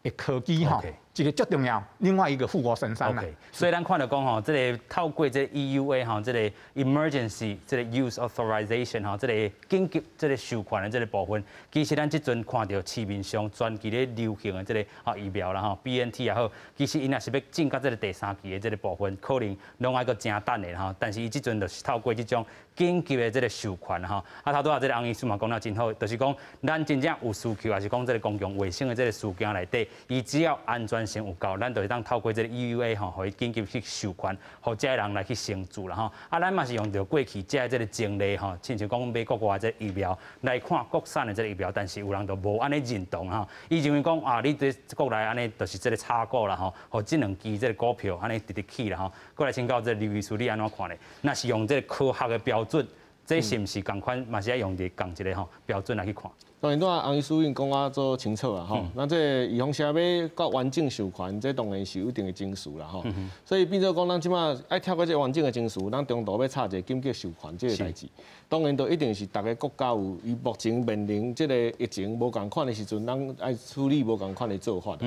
[SPEAKER 2] 的科技吼，一个足重要，另外一个護國神山啦。
[SPEAKER 1] OK，所以咱看著講吼，這个透過這个 EUA 吼，這个 Emergency 這个 Use Authorization 吼，這个緊急這个授權的這个部分，其實咱這陣看著市面上全球咧流行的這个疫苗啦吼，BNT 也好，其實𪜶若是欲進到這个第三期的這个部分，可能攏愛閣誠等的吼。但是伊這陣就是透過這種緊急的這个授權吼。啊，頭拄仔這个翁醫師嘛講得真好，就是講咱真正有需求，抑是講這个公共衛生的這个事件內底，伊只要安全性有夠，咱就會當透過這个 EUA 吼，予伊緊急去授權，予這个人來去先注啦吼。啊，咱嘛是用著過去這个前例吼，親像講美國外這个疫苗來看國產的這个疫苗，但是有人就無按呢認同吼，伊認為講啊，你這國內按呢就是這个炒股啦吼，予這兩支這个股票按呢直直起啦吼。過來請教這个劉醫師，你按怎看咧？若是用這个科學的標準，這是毋是仝款嘛是愛用佇仝一个吼標準來去看？
[SPEAKER 3] 當然，拄仔翁醫師已經講啊做清楚啊吼。咱這個預防射欲較完整授權，這當然是有一定的程序啦吼。所以變做講，咱這馬愛跳過這個完整的程序，咱中途欲插一个緊急授權這个代誌，當然就一定是逐个國家有伊目前面臨這个疫情無仝款的時陣，咱愛處理無仝款的做法。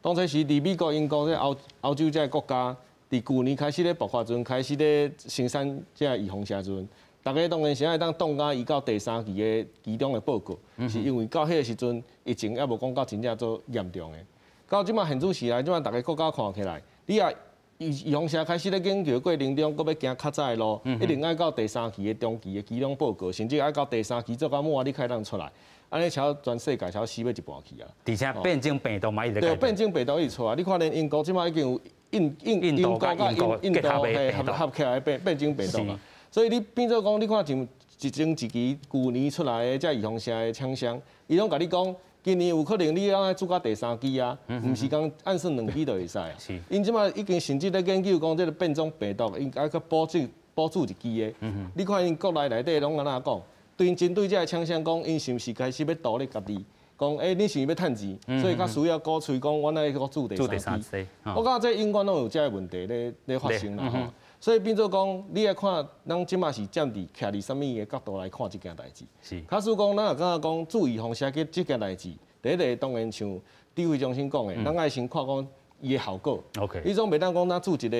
[SPEAKER 3] 當初時佇美國、英國、這歐歐洲這个國家，佇舊年開始咧爆發陣，開始咧生產這个預防射陣。大家當然是愛當凍甲伊到第三期的期中的報告，是因為到彼个時陣疫情猶無講到真正做嚴重的。到這馬現此時來，這馬逐个國家看起來，你若預防射開始咧研究過程中，閣欲行較早的路，一定愛到第三期的中期的期中報告，甚至愛到第三期做到滿，你才當出來。按呢，超全世界超死欲一半去啊！
[SPEAKER 1] 而且變種病毒嘛一直
[SPEAKER 3] 對，變種病毒一直出來。你看連英國這馬已經有印印
[SPEAKER 1] 英國佮印度結合的
[SPEAKER 3] 合合起來變變種病毒啊。所以你變做講，你看像一前一期舊年出來的這預防射的廠商，伊攏共你講，今年有可能你愛注到第三劑啊，毋是講按算兩劑就會使啊。𪜶這馬已經甚至咧研究講，這个變種病毒應該閣補注補注一劑的。你看𪜶國內內底攏按怎講？對針對這个廠商講，𪜶是毋是開始欲獨立家己？講欸，你是欲趁錢，所以較需要鼓吹講，阮愛閣注第三劑。我感覺這永遠攏有這个問題咧咧發生啦吼。所以變做講，你愛看，咱這馬是站佇徛佇啥物的角度來看這件代誌。假使講，咱若感覺講注預防射這這件代誌，第一个當然像指揮中心講的，咱愛先看講伊的效果。你總袂當講咱注一个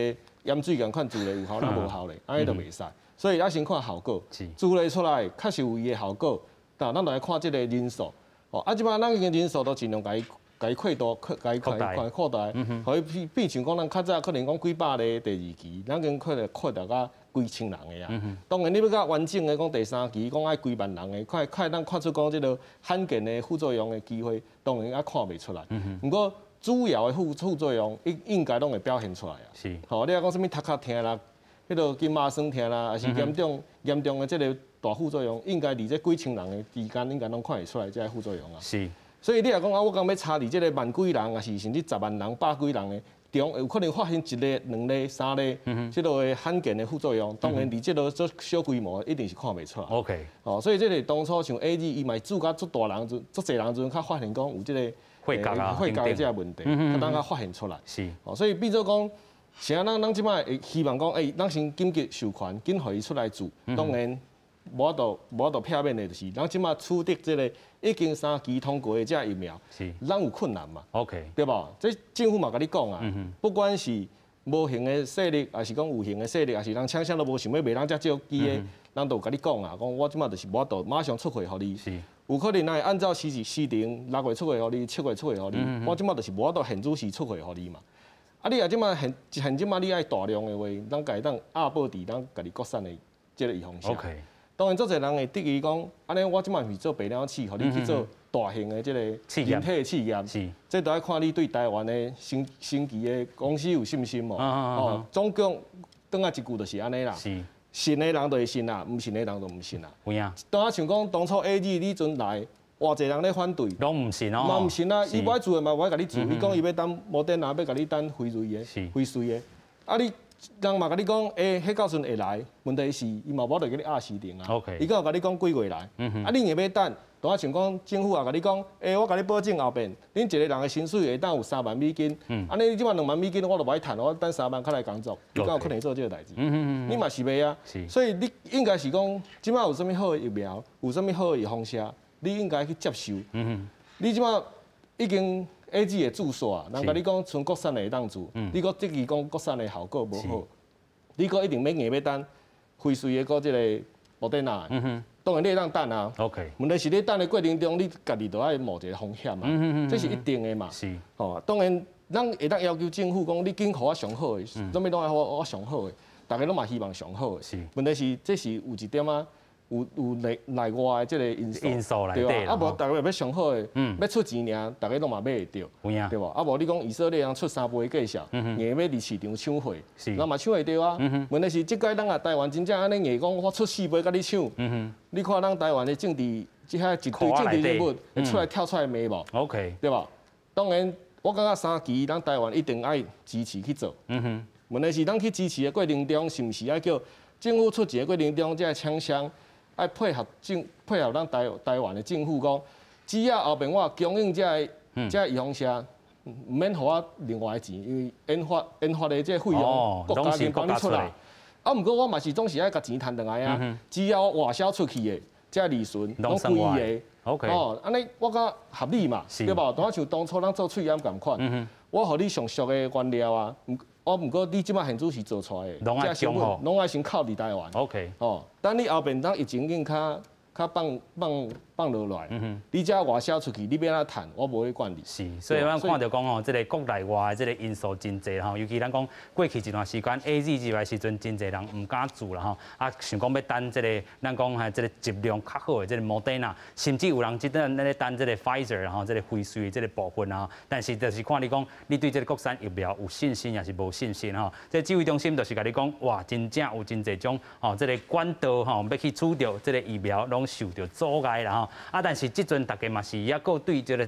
[SPEAKER 3] 鹽水仝款注咧有效，咱無效咧，按呢就袂使。所以愛先看效果。注咧出來確實有伊的效果，但咱就來看這个人數。哦，啊，這馬咱已經人數都盡量共伊。共伊擴大，擴共伊擴擴大，予伊變變像講咱較早可能講幾百个第二期，咱已經擴大擴大到幾千人的啊。當然你欲較完整的講第三期，講愛幾萬人的，快快當看出講這个罕見的副作用的機會，當然猶看袂出來。毋過主要的副副作用應應該攏會表現出來啊。吼，你若講啥物頭殼疼啦，彼个筋麻酸疼啦，抑是嚴重嚴重的這个大副作用，應該佇這幾千人的之間，應該攏看會出來這个副作用啊。所以你若講啊，我講欲差佇這个萬幾人，抑是甚至十萬人、百幾人的中，有可能發現一例、兩例、三例，這个罕見的副作用，當然佇這个做小規模，一定是看袂出來。 哦，所以這个當初像 AZ，伊嘛注甲足大人陣、足濟人陣，較發現講有這个
[SPEAKER 1] 血壓啊、
[SPEAKER 3] 血壓的這个問題，較當較發現出來。哦，所以變做講，是按怎咱這擺會希望講，欸，咱先緊急授權，緊予伊出來注，當然。無法度無法度避免的，就是咱這馬取得這个已經三期通過的這疫苗，咱有困難嘛對無？這政府嘛共你講啊，不管是無形的勢力，抑是講有形的勢力，抑是人廠商都無想欲賣咱遮少支的，人都有共你講啊，講我這馬就是無法度馬上出貨予你。有可能會按照時時程六月出貨予你，七月出貨予你，我這馬就是無法度現此時出貨予你嘛。啊，你若這馬現現這馬你愛大量的話，咱家當押寶佇咱家己國產的這个預防射。當然，足濟人會質疑講，按呢我這馬毋是做白了試，予你去做大型的這个人體的試驗。這都愛看你對台灣的新新奇的公司有信心無？哦，總共轉來一句就是按呢啦。信的人就會信啦，毋信的人就毋信啦。
[SPEAKER 1] 有影。
[SPEAKER 3] 當仔像講當初 AZ 彼陣來，偌濟人咧反對。
[SPEAKER 1] 攏毋信哦。
[SPEAKER 3] 嘛毋信啊！伊無愛注的嘛無愛共你注，伊講伊欲等摩登納，欲共你等輝瑞的，輝瑞的。啊你。人嘛共你講，欸，彼到時陣會來，問題是伊嘛無法度共你壓時程啊。伊敢有共你講幾月來？啊，你硬欲等，拄仔像講政府也共你講，欸，我共你保證後邊，恁一個人的薪水會當有三萬美金。按呢你這馬兩萬美金我都無愛趁，我等三萬較來工作，你敢有可能做這个代誌？你嘛是袂啊。所以你應該是講，這馬有啥物好的疫苗，有啥物好的預防射，你應該去接受。你這馬已經。AZ 的注射，人共你讲賰国产的会当注，你阁质疑讲国产的效果无好，你阁一定欲硬欲等辉瑞的阁这个莫德纳。当然你会当等啊。 问题是你等的过程中，你家己都爱冒一个风险嘛，这是一定的嘛。吼，当然咱会当要求政府讲，你紧予我上好的，啥物拢爱予我上好的，大家拢嘛希望上好的。问题是这是有一点仔。有内内外的这个因素，
[SPEAKER 1] 因素
[SPEAKER 3] 对吧？啊无大家欲上好的，欲出钱尔，大家拢嘛买会著，对无？啊无你讲以色列人出三倍价数，硬欲伫市场抢货，咱嘛抢会著啊。问题是这摆咱啊台湾真正按呢硬讲，我出四倍共你抢，你看咱台湾的政治，这遐一堆政治人物会出来跳出来骂无对无？当然，我感觉三期咱台湾一定爱支持去做。问题是咱去支持的过程中，是毋是爱叫政府出钱的过程中，这个厂商爱配合咱台湾的政府讲，只要后面我供应这个这个预防射，毋免予我另外的钱，因为研发的这个费用，国家已经帮你出来。啊，毋过我嘛是总是爱共钱趁转来啊。只要我外销出去的，这利润拢归伊的。 哦，按呢我感觉合理嘛，对无？就像当初咱做喙炎仝款，我予你上俗的原料啊。我毋过你这摆现主是做出来的，
[SPEAKER 1] 拢爱
[SPEAKER 3] 成本拢爱先扣伫台湾。 哦，等你后面当疫情已经较较放放放落来，你才外销出去，你欲按怎趁，我无咧管你。
[SPEAKER 1] 是，所以咱看著讲吼，这个国内外的这个因素真济吼，尤其咱讲过去一段时间 AZ 入来时阵，真济人毋敢注啦吼，啊想讲欲等这个，咱讲哈这个质量较好的这个莫德纳，甚至有人这阵咧等这个 Pfizer 吼，这个辉瑞这个部分啊，但是就是看你讲，你对这个国产疫苗有信心抑是无信心吼？这指挥中心就是共你讲，哇，真正有真济种吼，这个管道吼，欲去取著这个疫苗，拢受著阻碍啦吼。啊，但是这阵大家嘛是犹阁对这个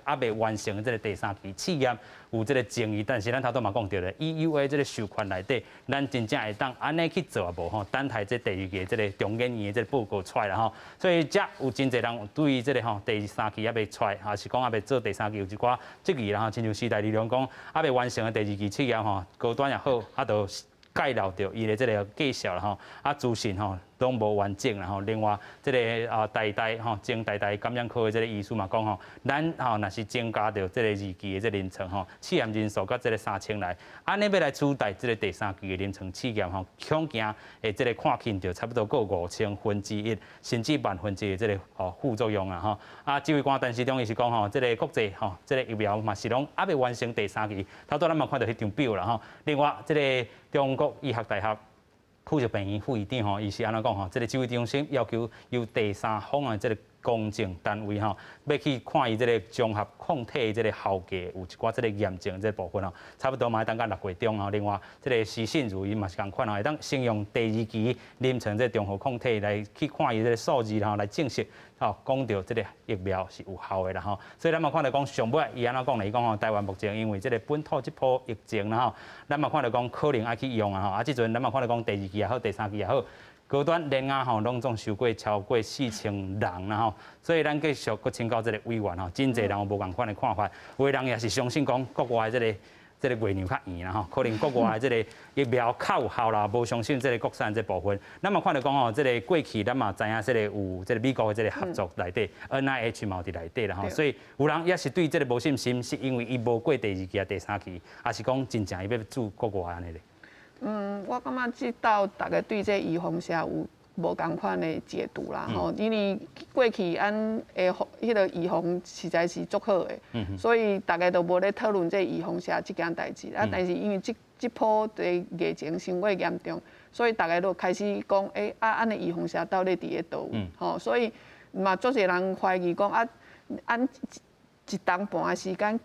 [SPEAKER 1] 犹未完成的这个第三期试验有这个争议，但是咱头拄嘛讲著咧，EUA 这个授权内底，咱真正会当按呢去做啊无吼？等待这第二个这个中研院的这个报告出来啦吼。所以遮有真济人对这个吼第三期犹未出来，抑是讲犹未做第三期有一寡质疑啦吼。亲像时代力量讲，犹未完成的第二期试验吼，高端也好，啊都盖漏著伊的这个介绍啦吼，啊资讯吼拢无完整啦吼。另外，这个啊台大吼，前台大感染科的这个医师嘛讲吼，咱吼若是增加著这个二期的这个临床吼，试验人数佮这个3000来，按呢欲来取代这个第三期的临床试验吼，恐惊的这个看见著差不多阁5000分之一，甚至万分之一的这个吼副作用啊吼。啊，指挥官陈时中伊是讲吼，这个国际吼，这个疫苗嘛是拢犹未完成第三期，头拄咱嘛看著彼张表啦吼。另外，这个中国医学大学附属病院副院长吼，伊是按怎讲吼？这个指挥中心要求由第三方的这个公证单位吼，欲去看伊这个中和抗体这个效价有一寡这个验证这个部分吼，差不多嘛欲等到6月中吼。另外，这个施信如伊嘛是仝款吼，会当先用第二期临床这个中和抗体来去看伊这个数字吼，来证实吼，讲著这个疫苗是有效的啦吼。所以咱嘛看著讲上尾伊按怎讲呢？伊讲吼，台湾目前因为这个本土这波疫情啦吼，咱嘛看著讲可能爱去用啊吼。啊，这阵咱嘛看著讲第二期也好，第三期也好。高端联亚吼，拢总收过超过4000人啦吼，所以咱继续阁请教这个委员吼，真济人有无仝款的看法，有的人也是相信讲国外这个月娘较圆啦吼，可能国外的这个疫苗较有效啦，无相信这个国产这部分。咱嘛看著讲吼，这个过去咱嘛知影这个有这个美国的这个合作内底，NIH 嘛有伫内底啦吼，所以有人也是对这个无信心，是因为伊无过第二期啊、第三期，抑是讲真正伊欲注国外按呢咧？
[SPEAKER 4] 我感觉这道大家对这预防射有无仝款的解读啦吼，因为过去按的彼个预防实在是足好的，所以大家都无咧讨论这预防射这件代志。啊，但是因为这波的疫情伤过严重，所以大家都开始讲，欸，啊，按呢预防射到底伫咧佗位？吼，所以嘛，足济人怀疑讲啊，按一冬半的时间，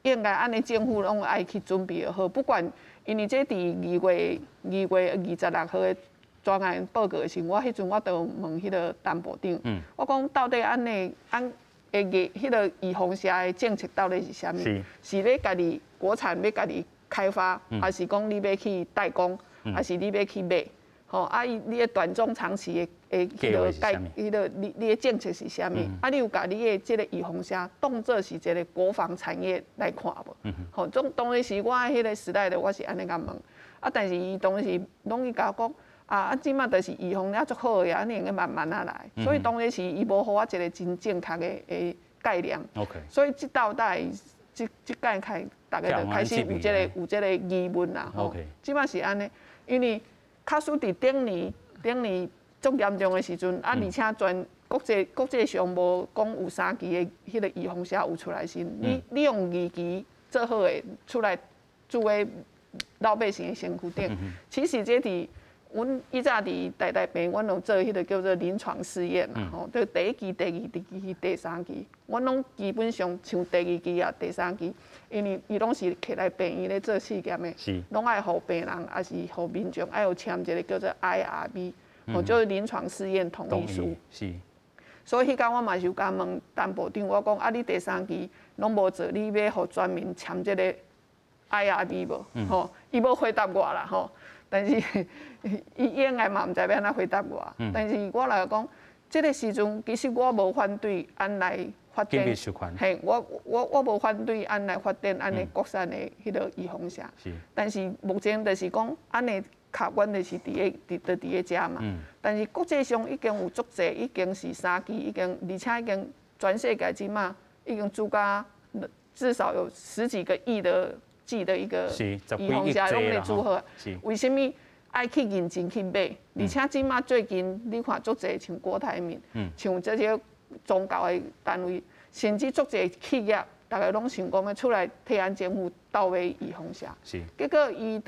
[SPEAKER 4] 应该按呢政府拢爱去准备好，不管。因为这伫2月26号的专案报告的时，我彼阵我就问彼个陈部长，我讲到底按呢按的彼个预防射的政策到底是啥物？是咧家己国产欲家己开发，抑是讲你欲去代工，抑是你欲去买？吼啊！伊你的短中长期的彼个概，彼个你的政策是啥物？啊，你有共你的这个预防射当做是一个国防产业来看无？吼，总当然是我彼个时代的，我是按呢共问。啊，但是伊当时拢去共我讲，啊啊，这马就是预防了足好的啊，你会用慢慢仔来。所以当然是伊无予我一个真正确的概念。 所以这道底這這屆開，逐家就開始有這個疑問啦吼。這擺是按呢，因為假使佇頂年頂年足嚴重的時陣，啊，而且全國際上無講有三期的彼個預防射有出來時，你用二期做好的出來注喺老百姓的身軀頂，其實這佇阮以早佇台大病院，阮有做彼個叫做臨床試驗啦，吼，就第一期、第二、第二期、第三期，阮攏基本上像第二期啊、第三期，因為伊攏是摕來病院咧做試驗的，攏愛予病人抑是予民眾愛有簽一個叫做 IRB，吼，就是臨床試驗同意書。所以彼工我嘛是有共問陳部長，我講啊，你第三期攏無做，你欲予全民簽這個 IRB 無？吼，伊無回答我啦，吼。但是伊應該嘛毋知欲按怎回答我。但是我來講，這個時陣其實我無反對按來發展，嘿，我無反對按來發展按呢國產的彼個預防射。但是目前就是講按呢卡關就是佇個佇佇佇个遮嘛。但是國際上已經有足濟，已經是三期，已經而且已經全世界這馬已經注甲至少有十幾個億的劑的一個預防射攏咧注好。為啥物愛去認真去買？而且這馬最近你看足濟像郭台銘，像這些宗教的單位，甚至足濟企業，逐家攏想講欲出來替咱政府鬥買預防射。結果伊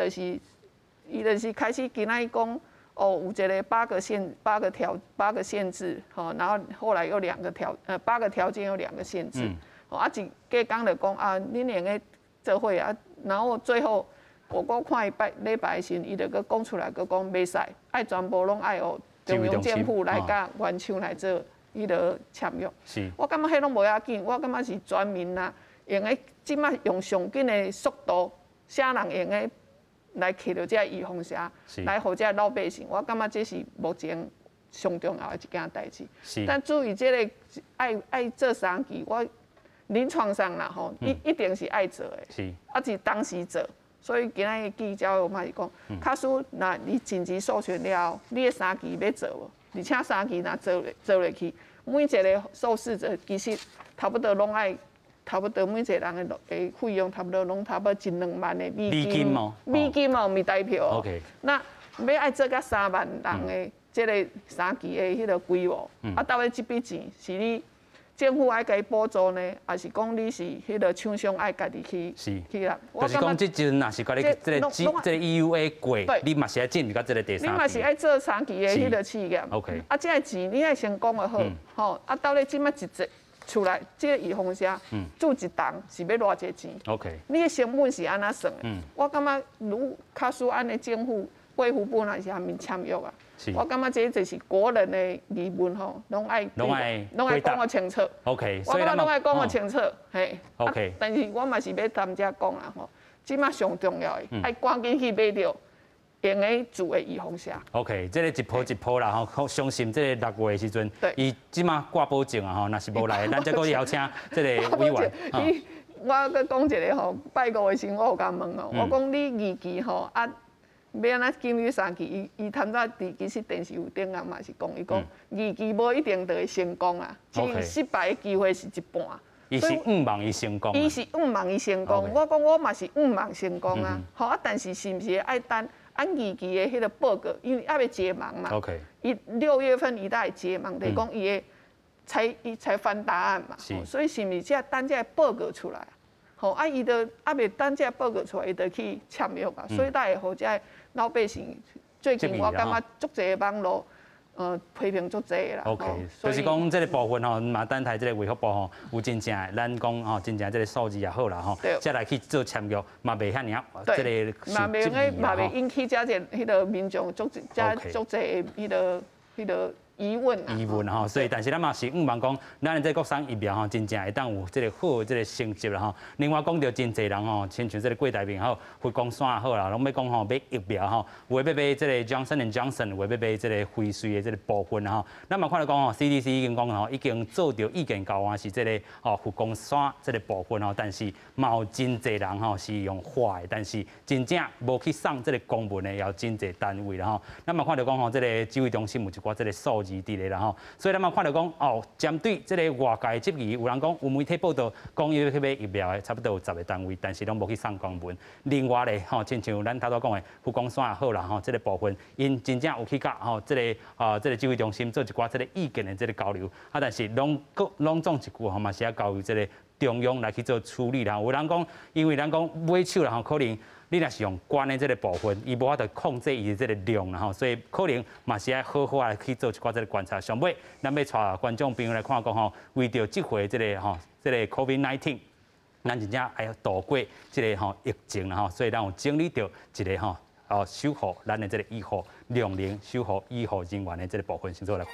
[SPEAKER 4] 就是開始今仔日講，哦，有一個八個限八個條八個限制，吼，然後後來又兩個條，八個條件有兩個限制，啊，一過工就講啊，恁兩個做伙啊，然後最後我閣看伊拜禮拜時，伊就閣講出來，閣講袂使，愛全部攏愛予中央政府來佮原廠來做彼個簽約。我感覺彼攏無要緊，我感覺是全民啊，用的這馬用上緊的速度，啥人會用得來摕著這个預防射，來予這个老百姓，我感覺這是目前上重要的一件代誌。但至於這個愛愛做三期，我臨床上啦吼，一定是愛做的，啊是當時做。所以今仔日記者會我嘛是講，假使若你緊急授權了後，你的三期欲做無？而且三期若做做落去，每一個受試者其實差不多攏愛，差不多每一個人的的費用差不多攏差不多一兩萬的美金。美金哦，毋是台票哦。那欲愛做甲3萬人的這個三期的彼個規模，啊，到底這筆錢是你政府愛共伊補助呢，抑是講你是彼個廠商愛家己去去啦？
[SPEAKER 1] 就是講，這陣若是共你這個這個 EUA 過，你嘛是愛進入到這個第三期。
[SPEAKER 4] 你嘛是愛做三期的彼個試驗。 啊，這個錢你愛先講予好，吼，啊，到底這馬一隻出來，這個預防射注一筒是欲偌濟錢你的成本是按怎算的？我感覺如假使按呢政府衛福部若是啥物簽約啊？我感覺這就是國人的疑問吼，攏愛
[SPEAKER 1] 攏愛
[SPEAKER 4] 攏愛講予清楚。我感覺攏愛講予清楚，嘿。 但是我嘛是欲踮遮講啦吼，這馬上重要的，愛趕緊去買著用咧注的預防射。
[SPEAKER 1] OK，這個一波一波啦吼，相信這個6月的時陣，伊這馬掛保證啊吼，若是無來，咱再閣邀請這個委員。
[SPEAKER 4] 我閣講一個吼，拜五的時陣我有共問哦，我講你二期吼啊。欲按怎進入三期？伊伊頭早佇其實電視有頂啊嘛是講，伊講二期無一定就會成功啊，只失敗的機會是一半。
[SPEAKER 1] 伊是向望伊成功。
[SPEAKER 4] 伊是向望伊成功，我講我嘛是向望成功啊。好啊，但是是毋是愛等按二期的彼個報告，因為猶未解盲嘛。伊6月份伊才會解盲，就是講伊會才伊才翻答案嘛。所以是毋是才等這個報告出來？吼啊！伊都猶未等這個報告出來，伊就去簽約啊。所以才會予這个老百姓最近我感覺足濟網路批評足濟啦。
[SPEAKER 1] OK，就是講這個部分吼，嘛等待這個衛福部吼有真正的，咱講吼真正這個數字也好啦吼，才來去做簽約，嘛袂遐爾啊，這個
[SPEAKER 4] 嘛袂用嘛袂引起遮濟彼個民眾足遮足濟的彼個彼個疑問。
[SPEAKER 1] 疑問吼，所以但是咱嘛是向望講，咱的這個國產疫苗吼，真正會當有這個好的這個成績啦吼。另外講著真濟人吼，親像這個郭台銘好，佛光山也好啦，攏欲講吼買疫苗吼，有的欲買這個 Johnson and Johnson，有的欲買這個輝瑞的這個部分吼。咱嘛看著講吼，CDC 已經講吼，已經做著意見交換是這個吼佛光山這個部分吼，但是嘛有真濟人吼是用喊的，但是真正無去送這個公文的，也有真濟單位啦吼。咱嘛看著講吼，這個指揮中心有一寡這個數字佇咧啦吼。所以咱嘛看著講哦，針對這个外界質疑，有人講有媒體報道講伊欲去買疫苗的，差不多有十个單位，但是攏無去送公文。另外咧吼，親像咱頭拄講的佛光山也好啦吼，這个部分𪜶真正有去佮吼這个啊這个指揮中心做一寡這个意見的這个交流，啊，但是攏攏總一句吼嘛是愛交由這个中央來去做處理啦。有人講，因為咱講買手啦吼，可能你若是用管的這个部分，伊無法度控制伊的這个量啦吼，所以可能嘛是愛好好來去做一寡這个觀察。上尾，咱欲帶觀眾朋友來看講吼，為著這回這个吼，這个 COVID-19，咱真正愛渡過這个吼疫情啦吼，所以咱有整理著一个吼，哦守護咱的這个醫護量能，守護醫護人員的這个部分，先做來看。